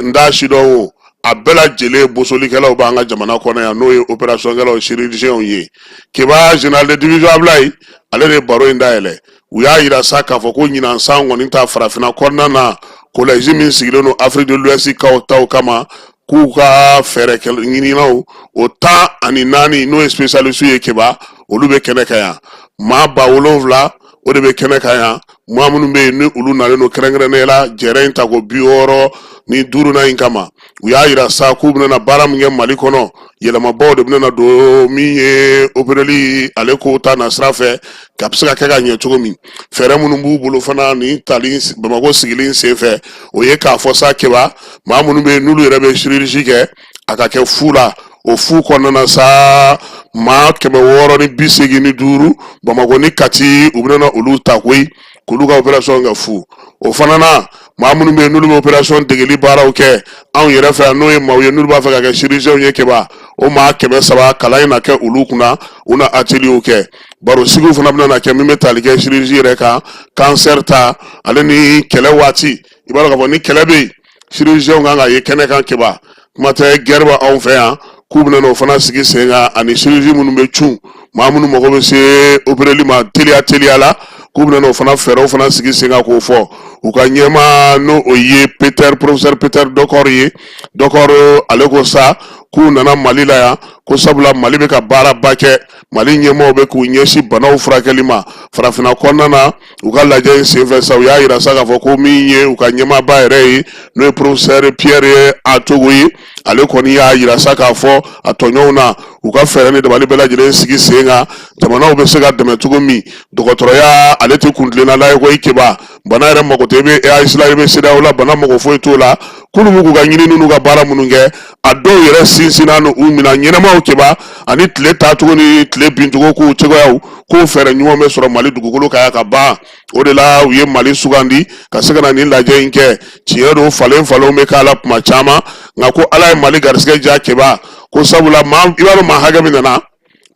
n t'a si dɔn o, a bɛɛ lajɛlen bosolikɛlaw b'an ka jamana kɔnɔ yan, n'o ye opération kɛlaw, chirurgiens ye. Keba, général de division Ablaye, ale de ye baro in dayɛlɛ. U y'a yira sa k'a fɔ ko ɲinan san kɔni ta, farafinna kɔnɔna na, collège min sigilen don Afrique de l'Ouest kaw taw kama, k'u ka fɛɛrɛ ɲininaw o 14, n'o ye spécialiste ye, Keba, olu bɛ kɛnɛ kan yan. Maa 7000 o de bɛ kɛnɛ kan yan, maa minnu bɛ yen ni olu nalen don kɛrɛnkɛrɛnnenya la jɛrɛ in tako 65nan in kama. U y'a yira sa k'u bɛna baara min kɛ Mali kɔnɔ, yɛlɛmabaw de bɛna don min ye opereli ale ko ta na sira fɛ, ka bɛ se ka kɛ ka ɲɛ cogo min. Fɛɛrɛ minnu b'u bolo fana nin tali Bamakɔ sigili sen fɛ, o ye k'a fɔ sa, Keba, maa minnu bɛ yen n'olu yɛrɛ bɛ chirurgie kɛ, a ka kɛ fu la. O fu kɔnɔna na sa, maa 685 Bamakɔ ni Kati, u bɛna olu ta koyi k'olu ka opération kɛ fu. O fana na, maa minnu bɛ yen n'olu bɛ opération degeli baaraw kɛ anw yɛrɛ fɛ yan, n'o ye maaw ye n'olu b'a fɛ ka kɛ chirurgiens ye, Keba, o maa 300, kalan in na kɛ olu kunna, u na atelier kɛ. Baro sigiw fana bɛna kɛ min bɛ tali kɛ chirurgie yɛrɛ kan, cancer ta, ale ni kɛlɛ waati. I b'a dɔn k'a fɔ ni kɛlɛ bɛ yen, chirurgiens kan ka ye kɛnɛ kan. Keba, kuma tɛ guerre bɛ anw fɛ yan, k'u bɛna n'o fana sigi sen kan, ani chirurgie minnu bɛ cun, maa minnu mago bɛ se opereli ma teliya teliya la, k'u bɛna n'o fana fɛɛrɛw fana sigi sen kan k'o fɔ. U ka ɲɛmaa, n'o o ye Peter, professeur Peter Dokor ye, Dokor, ale ko sa K'u nana Mali la yan ko sabula Mali bɛ ka baaraba kɛ, Mali ɲɛmaaw bɛ k'u ɲɛsin banaw furakɛli ma farafinna kɔnɔna na. U ka lajɛ in senfɛ sa, u y'a yira sa k'a fɔ ko min ye u ka ɲɛmaaba yɛrɛ ye, n'o ye professeur Pierre Atogo ye, ale kɔni y'a yira sa k'a fɔ a tɔɲɔgɔnw na, u ka fɛɛrɛ ni dabali bɛɛ lajɛlen sigi sen kan, jamanaw bɛ se ka dɛmɛ cogo min. Dɔgɔtɔrɔya ale tɛ kuntilenna la ye koyi Keba. Bana yɛrɛ mako tɛ, i bɛ AES la, i bɛ CEDEAO la, bana mako foyi t'o la. K'olu b'u ka ɲinini n'u ka baara minnu kɛ, a dɔw yɛrɛ sinsinna n'u minɛn ɲɛnamaw Keba, ani tile taacogo ni tile bincogo k'u cogoyaw, k'o fɛɛrɛ ɲuman bɛ sɔrɔ Mali dugukolo kan yan ka ban. O de la u ye Mali sugandi ka se ka na nin lajɛ in kɛ. Tiɲɛ don, falen falenw bɛ k'a la tuma caman, nka ko Ala ye Mali garisɛgɛ diya Keba, ko sabula maa, i b'a dɔn maa hakɛ min nana,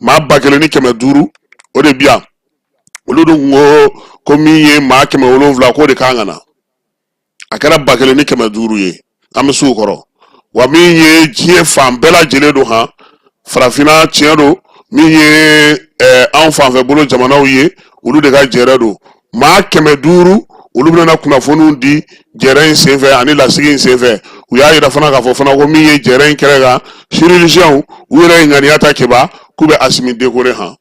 maa 1500 o de bi yan. Olu dun ko min ye maa 700 k'o de kan ka na, a kɛra 1500 ye. An bɛ s'u kɔrɔ wa. Min ye diɲɛ fan bɛɛ lajɛlen don han, farafinna, tiɲɛ don, min ye anw fanfɛ bolo jamanaw ye, olu de ka jɛrɛ don. Maa 500 olu bɛna kunnafoniw di jɛrɛ in senfɛ ani lasigi in senfɛ. U y'a yira fana k'a fɔ fana ko min ye jɛrɛ in kɛrɛ kan, chirurgienw u yɛrɛ ye ŋaniya ta Keba, k'u bɛ Asimi décorer han,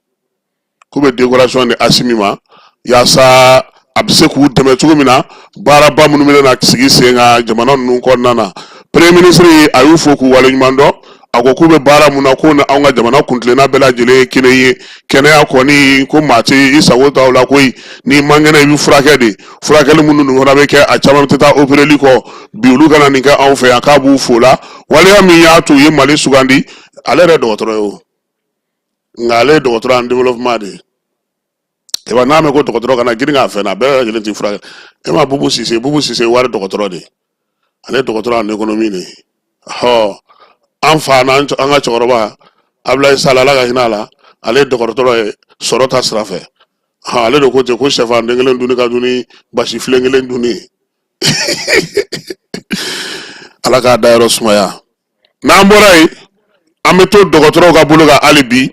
k'u bɛ décoration di Asimi ma yaasa a bɛ se k'u dɛmɛ cogo min na baaraba minnu bɛna na sigi sen kan jamana ninnu kɔnɔna na. Premier ministre a y'u fo k'u waleɲuman dɔn. A ko k'u bɛ baara mun na, k'o ni anw ka jamana kuntilenna bɛɛ lajɛlen ye kelen ye. Kɛnɛya kɔni, ko maa tɛ i sago t'aw la koyi. N'i man kɛnɛ, i bɛ furakɛ de. Furakɛli minnu dun fana bɛ kɛ, a caman tɛ taa opereli kɔ. Bi olu ka na nin kɛ anw fɛ yan, k'a b'u fo la waleya min y'a to u ye Mali sugandi. Ale yɛrɛ dɔgɔtɔrɔ ye o, nka ale ye dɔgɔtɔrɔ en développement de ye. I n'a mɛn ko dɔgɔtɔrɔ kana girin k'a fɛn na, a bɛɛ lajɛlen t'i furakɛ. E ma Bubu Sise, Bubu Sise wari dɔgɔtɔrɔ de ye, ale ye dɔgɔtɔrɔ en économie de ye. Hɔ, an fa n'an an ka cɛkɔrɔba Abulayi Sall, Ala ka hinɛ a la, ale ye dɔgɔtɔrɔ ye sɔrɔ ta sira fɛ. Hɔn, ale de ko ten ko sɛfan den kelen dunni ka dun ni basi filen kelen dunni ye. Ala k'a dayɔrɔ sumaya. N'an bɔra yen, an bɛ to dɔgɔtɔrɔw ka bolo kan hali bi.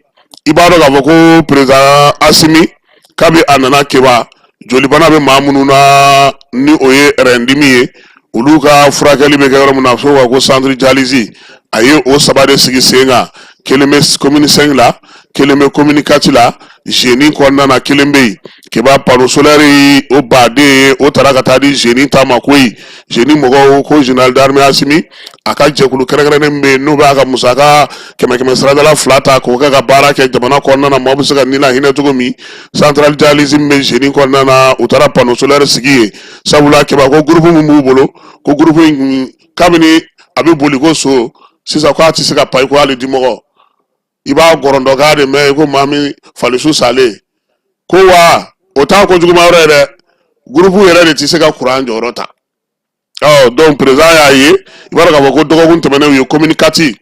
I b'a dɔn k'a fɔ ko président Asimi, kabi a nana Keba, jolibana bɛ maa minnu na, ni o ye rɛndimi ye, olu ka furakɛli bɛ kɛ yɔrɔ min na, a bɛ f'o ma ko centre dialyse, a ye o saba de sigi sen kan. Kelen bɛ commune 5 la, kelen bɛ commune 4 la, Jeni kɔnɔna na kelen bɛ yen. Keba, panneau solaire o baden o taara ka taa di Jeni ta ma koyi. Jeni mɔgɔw ko général d'armée Asimi a ka jɛkulu kɛrɛnkɛrɛnnen min bɛ yen, n'o b'a ka musaka kɛmɛ kɛmɛ saradala fila ta k'o kɛ ka baara kɛ jamana kɔnɔna na, maaw bɛ se ka ni lahinɛ cogo min. Centrale dialyse min bɛ Jeni kɔnɔna na, u taara panneau solaire sigi yen, sabula Keba, ko groupe min b'u bolo, ko groupe in kabini a bɛ boli ko so sisan, ko a tɛ se ka pan i ko hali dimɔgɔ. I b'a gɔrɔndɔkan de mɛn i ko maa min falisu salen ko. Wa o t'a ko juguman yɔrɔ ye dɛ, groupe yɛrɛ de tɛ se ka kuran jɔyɔrɔ ta. Ɔ donc président y'a ye, i b'a dɔn k'a fɔ ko dɔgɔkun tɛmɛnen, u ye commune 4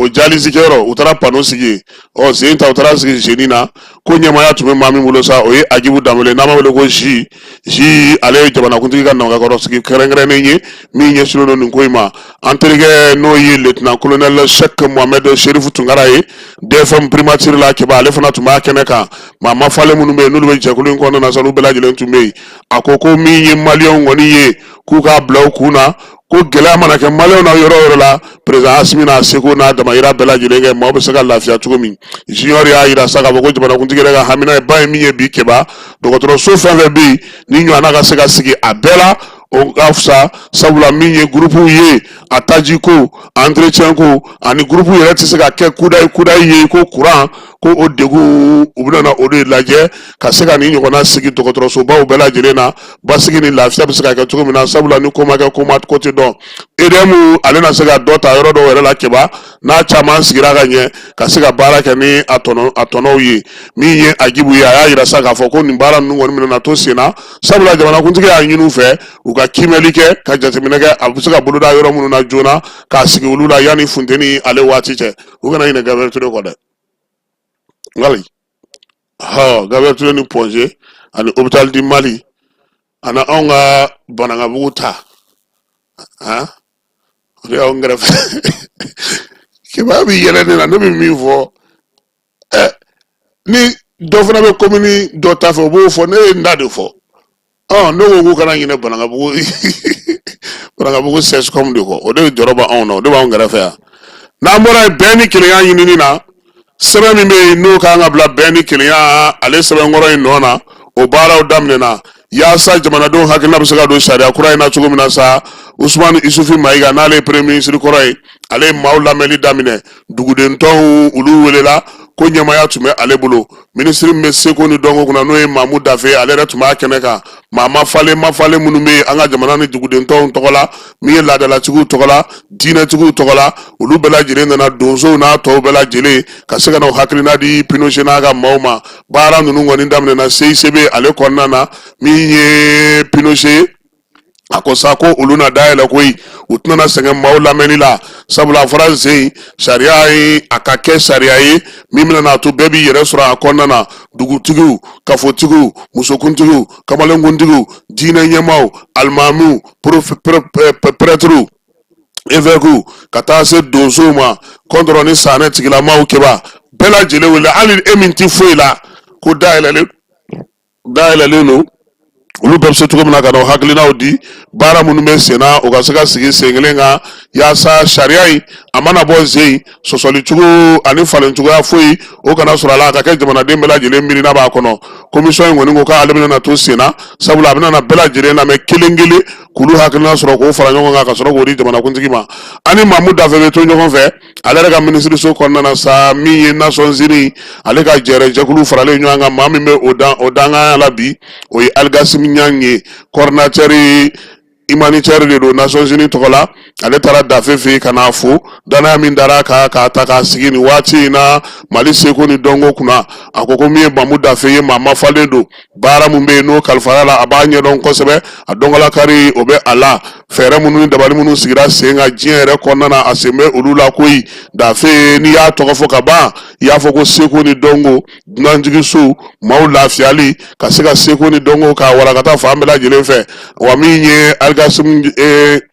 o dialyse kɛyɔrɔ, u taara panneau sigi yen. Ɔ sen ta, u taara sigi Jeni na. Ko ɲɛmaaya tun bɛ maa min bolo sa, o ye Agibu Danbele, n'an b'a wele ko Zi Zi. Ale ye jamanakuntigi ka nɛgɛkɔrɔsigi kɛrɛnkɛrɛnnen ye min ɲɛsinnen don nin ko in ma. An terikɛ, n'o ye lieutenant colonel Cheikh Mohamed Chérif Tunkara ye, DFM primature la Keba, ale fana tun b'a kɛnɛ kan. Maa mafalen minnu bɛ yen, n'olu bɛ jɛkulu in kɔnɔna na sa, olu bɛɛ lajɛlen tun bɛ yen. A ko ko min ye maliyɛnw kɔni ye, k'u k'a bila u kun na ko gɛlɛya mana kɛ maliyɛnw na yɔrɔ o yɔrɔ la, président Asimi n'a seko n'a damayira bɛɛ lajɛlen kɛ maaw bɛ se ka lafiya cogo min. Junior y'a yira sa k'a fɔ ko jamanakuntigi yɛrɛ ka hamina ye ba ye min ye bi Keba, dɔgɔtɔrɔso fɛn fɛn bɛ yen, ni ɲɔgɔnna ka se ka sigi a bɛɛ la, o ka fisa, sabula min ye gurupuw ye, a taji ko, entretien ko, ani gurupu yɛrɛ tɛ se ka kɛ kudayi kudayi ye ko kuran ko, o degun, u bɛna na o de lajɛ ka se ka nin ɲɔgɔnna sigi dɔgɔtɔrɔsobaw bɛɛ lajɛlen na, basigi ni lafiya bɛ se ka kɛ cogo min na, sabula ni ko ma kɛ, ko ma ko tɛ dɔn. EDM ale na se ka dɔ ta yɔrɔ dɔw yɛrɛ la Keba, n'a caman sigira ka ɲɛ ka se ka baara kɛ ni a tɔnɔ a tɔnɔw ye. Min ye Agibu ye, a y'a yira sa k'a fɔ ko nin baara ninnu kɔni bɛna to sen na, sabula jamanakuntigi y'a ɲini u fɛ u ka kiimɛli kɛ, ka jateminɛ kɛ, a bɛ se ka boloda yɔrɔ minnu na joona, k'a sigi olu la yanni funteni ale waati cɛ. U kana ɲinɛ Gabriel Touré kɔ dɛ. Ngali hɔ, Gabriel Touré ni Point G ani hôpital du Mali ani anw ka Banankabugu ta, han, o de y'anw kɛrɛfɛ. Kibaruya bɛ yɛlɛ ne na, ne bɛ min fɔ ɛ, ni dɔ fana bɛ komini dɔ ta fɛ, o b'o fɔ. Ne ye n da de fɔ. Ɔ ne ko k'u kana ɲinɛ Banankabugu, Banankabugu CSCOM de kɔ. O de jɔyɔrɔ b'anw na, o de b'anw kɛrɛfɛ yan. N'an bɔra yen, bɛn ni kelenya ɲinini na, sɛbɛn min bɛ yen n'o kan ka bila bɛn ni kelenya ale sɛbɛnkɔrɔ in nɔ na, o baaraw daminɛna yaasa jamanadenw hakilina bɛ se ka don sariya kura in na cogo min na sa. Usumani Isufi Mayiga, n'ale ye premier ministre kɔrɔ ye, ale ye maaw lamɛnni daminɛ. Duguden tɔnw, olu welela ko ɲɛmaaya tun bɛ ale bolo. Minisiri min bɛ seko ni dɔnko kunna, n'o ye Mamu Dafe, ale yɛrɛ tun b'a kɛnɛ kan. Maa mafalen mafalen minnu bɛ an ka jamana ni duguden tɔnw tɔgɔ la, min ye laadalatigiw tɔgɔ la, diinɛtigiw tɔgɔ la, olu bɛɛ lajɛlen nana, donsow n'a tɔw bɛɛ lajɛlen, ka se ka na u hakilina di Pinochet n'a ka maaw ma. Baara ninnu kɔni daminɛna CICB ale kɔnɔna na. Min ye Pinochet, a ko sa ko olu na dayɛlɛ koyi, u tɛna sɛgɛn maaw lamɛnni la, sabula a fɔra zen sariya ye, a ka kɛ sariya ye min bɛna n'a to bɛɛ b'i yɛrɛ sɔrɔ a kɔnɔna na. Dugutigiw, kafotigiw, musokuntigiw, kamalenkuntigiw, diinɛ ɲɛmaaw, alimamiw, prɛtiriw, évêques, ka taa se donsow ma, kɔntɔrɔ ni saanɛ tigilamaw, keba bɛɛ lajɛlen wele, hali e min tɛ foyi la, ko dayɛlɛlen don, olu bɛɛ bɛ se cogo min na ka na o hakilinaw di. Baara minnu bɛ sen na, o ka se ka sigi sen kelen kan, yaasa sariya in a mana bɔ zen, sɔsɔli cogo ani falen cogoya foyi o kana sɔrɔ a la, a ka kɛ jamanaden bɛɛ lajɛlen miirina b'a kɔnɔ. Komisɔn in kɔni ko k'ale bɛna na to sen na, sabula a bɛna na bɛɛ lajɛlen lamɛn kelen kelen, k'olu hakilina sɔrɔ, k'o fara ɲɔgɔn kan, ka sɔrɔ k'o di jamanakuntigi ma. Ani Mamu Dafe bɛ to ɲɔgɔn fɛ ale yɛrɛ ka minisiriso kɔnɔna na sa. Min ye Nations Unies ale ka jɛrɛjɛkulu faralen ɲɔgɔn kan, maa min bɛ o dan o dankan la bi, o ye Algasim Ɲang ye, coordinateur humanitaire de don Nations Unies tɔgɔ la. Ale taara Dafe fɛ yen ka n'a fo danaya min dara kan k'a ta k'a sigi nin waati in na Mali seko ni dɔnko kunna. A ko ko min ye Mamu Dafe ye, maa mafalen don, baara min bɛ yen n'o kalifara la, a b'a ɲɛdɔn kosɛbɛ, a dɔnkalakari o bɛ a la, fɛɛrɛ minnu ni dabali minnu sigira sen kan diɲɛ yɛrɛ kɔnɔna na, a sen bɛ olu la koyi. Dafe, n'i y'a tɔgɔ fɔ ka ban, i y'a fɔ ko seko ni dɔnko, dunanjiginsow, maaw lafiyali, ka se ka seko ni dɔnko k'a walakata fan bɛɛ lajɛlen fɛ. Wa min ye Algasim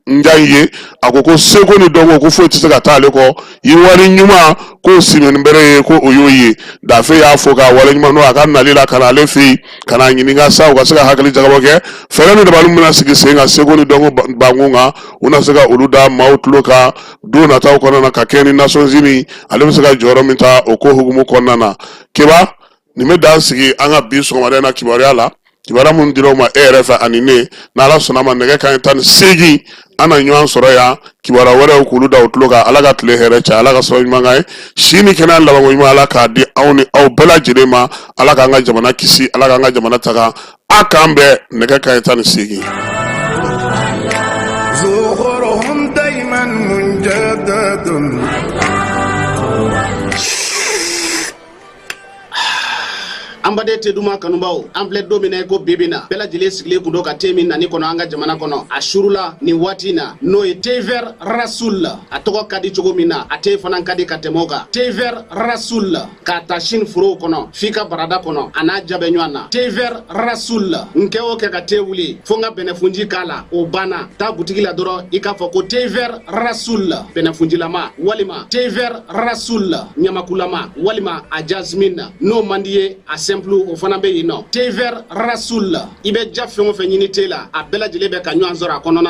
Njan ye, a ko ko seko ni dɔnko, ko foyi tɛ se ka taa ale kɔ, yiriwali ɲuman k'o simɛni bɛrɛ ye, ko o y'o ye. Dafe y'a fo k'a waleɲuman dɔn a ka nali la ka na ale fɛ yen ka n'a ɲininka sa, u ka se ka hakili jagabɔ kɛ fɛɛrɛ ni dabali min bɛna sigi sen kan seko ni dɔnko bankun kan, u na se ka olu da maaw tulo kan don nataw kɔnɔna na, ka kɛ ni Nations Unies ale bɛ se ka jɔyɔrɔ min ta o ko hukumu kɔnɔna na. Keba, nin bɛ dan sigi an ka bi sɔgɔmada in na kibaruya la, kibaruya minnu dira aw ma e yɛrɛ fɛ ani ne. N'Ala sɔnna ma, nɛgɛ kanɲɛ 18, an na ɲɔgɔn sɔrɔ yan, kibaruya wɛrɛw k'olu da u tulo kan. Ala ka tile hɛrɛ caya, Ala ka sababu ɲuman k'an ye, si ni kɛnɛya labanko ɲuman, Ala k'a di anw ni aw bɛɛ lajɛlen ma. Ala k'an ka jamana kisi, Ala k'an ka jamana taga. A k'an bɛn nɛgɛ kanɲɛ 18. An baden te duman kanubaw, an filɛ don min na i ko bi bi na, bɛɛ lajɛlen sigilen kun don ka te min nani kɔnɔ an ka jamana kɔnɔ a surula nin waati in na, n'o ye thé vert Rasoul. A tɔgɔ ka di cogo min na, a te fana ka di ka tɛmɛ o kan. Thé vert Rasoul, k'a ta Chine forow kɔnɔ f'i ka barada kɔnɔ, a n'a ja bɛ ɲɔgɔn na. Thé vert Rasoul, n kɛ o kɛ ka te wuli fo n ka bɛnɛfunji k'a la, o banna. Taa butigi la dɔrɔn, i k'a fɔ ko thé vert Rasoul bɛnɛfunjilama, walima thé vert Rasoul ɲamakulama, walima a jasmine. N'o man di ye, a simple o fana bɛ yen nɔ. Thé vert Rasoul, i bɛ ja fɛn o fɛn ɲini te la, a bɛɛ lajɛlen bɛ ka ɲɔgɔn sɔrɔ a kɔnɔna.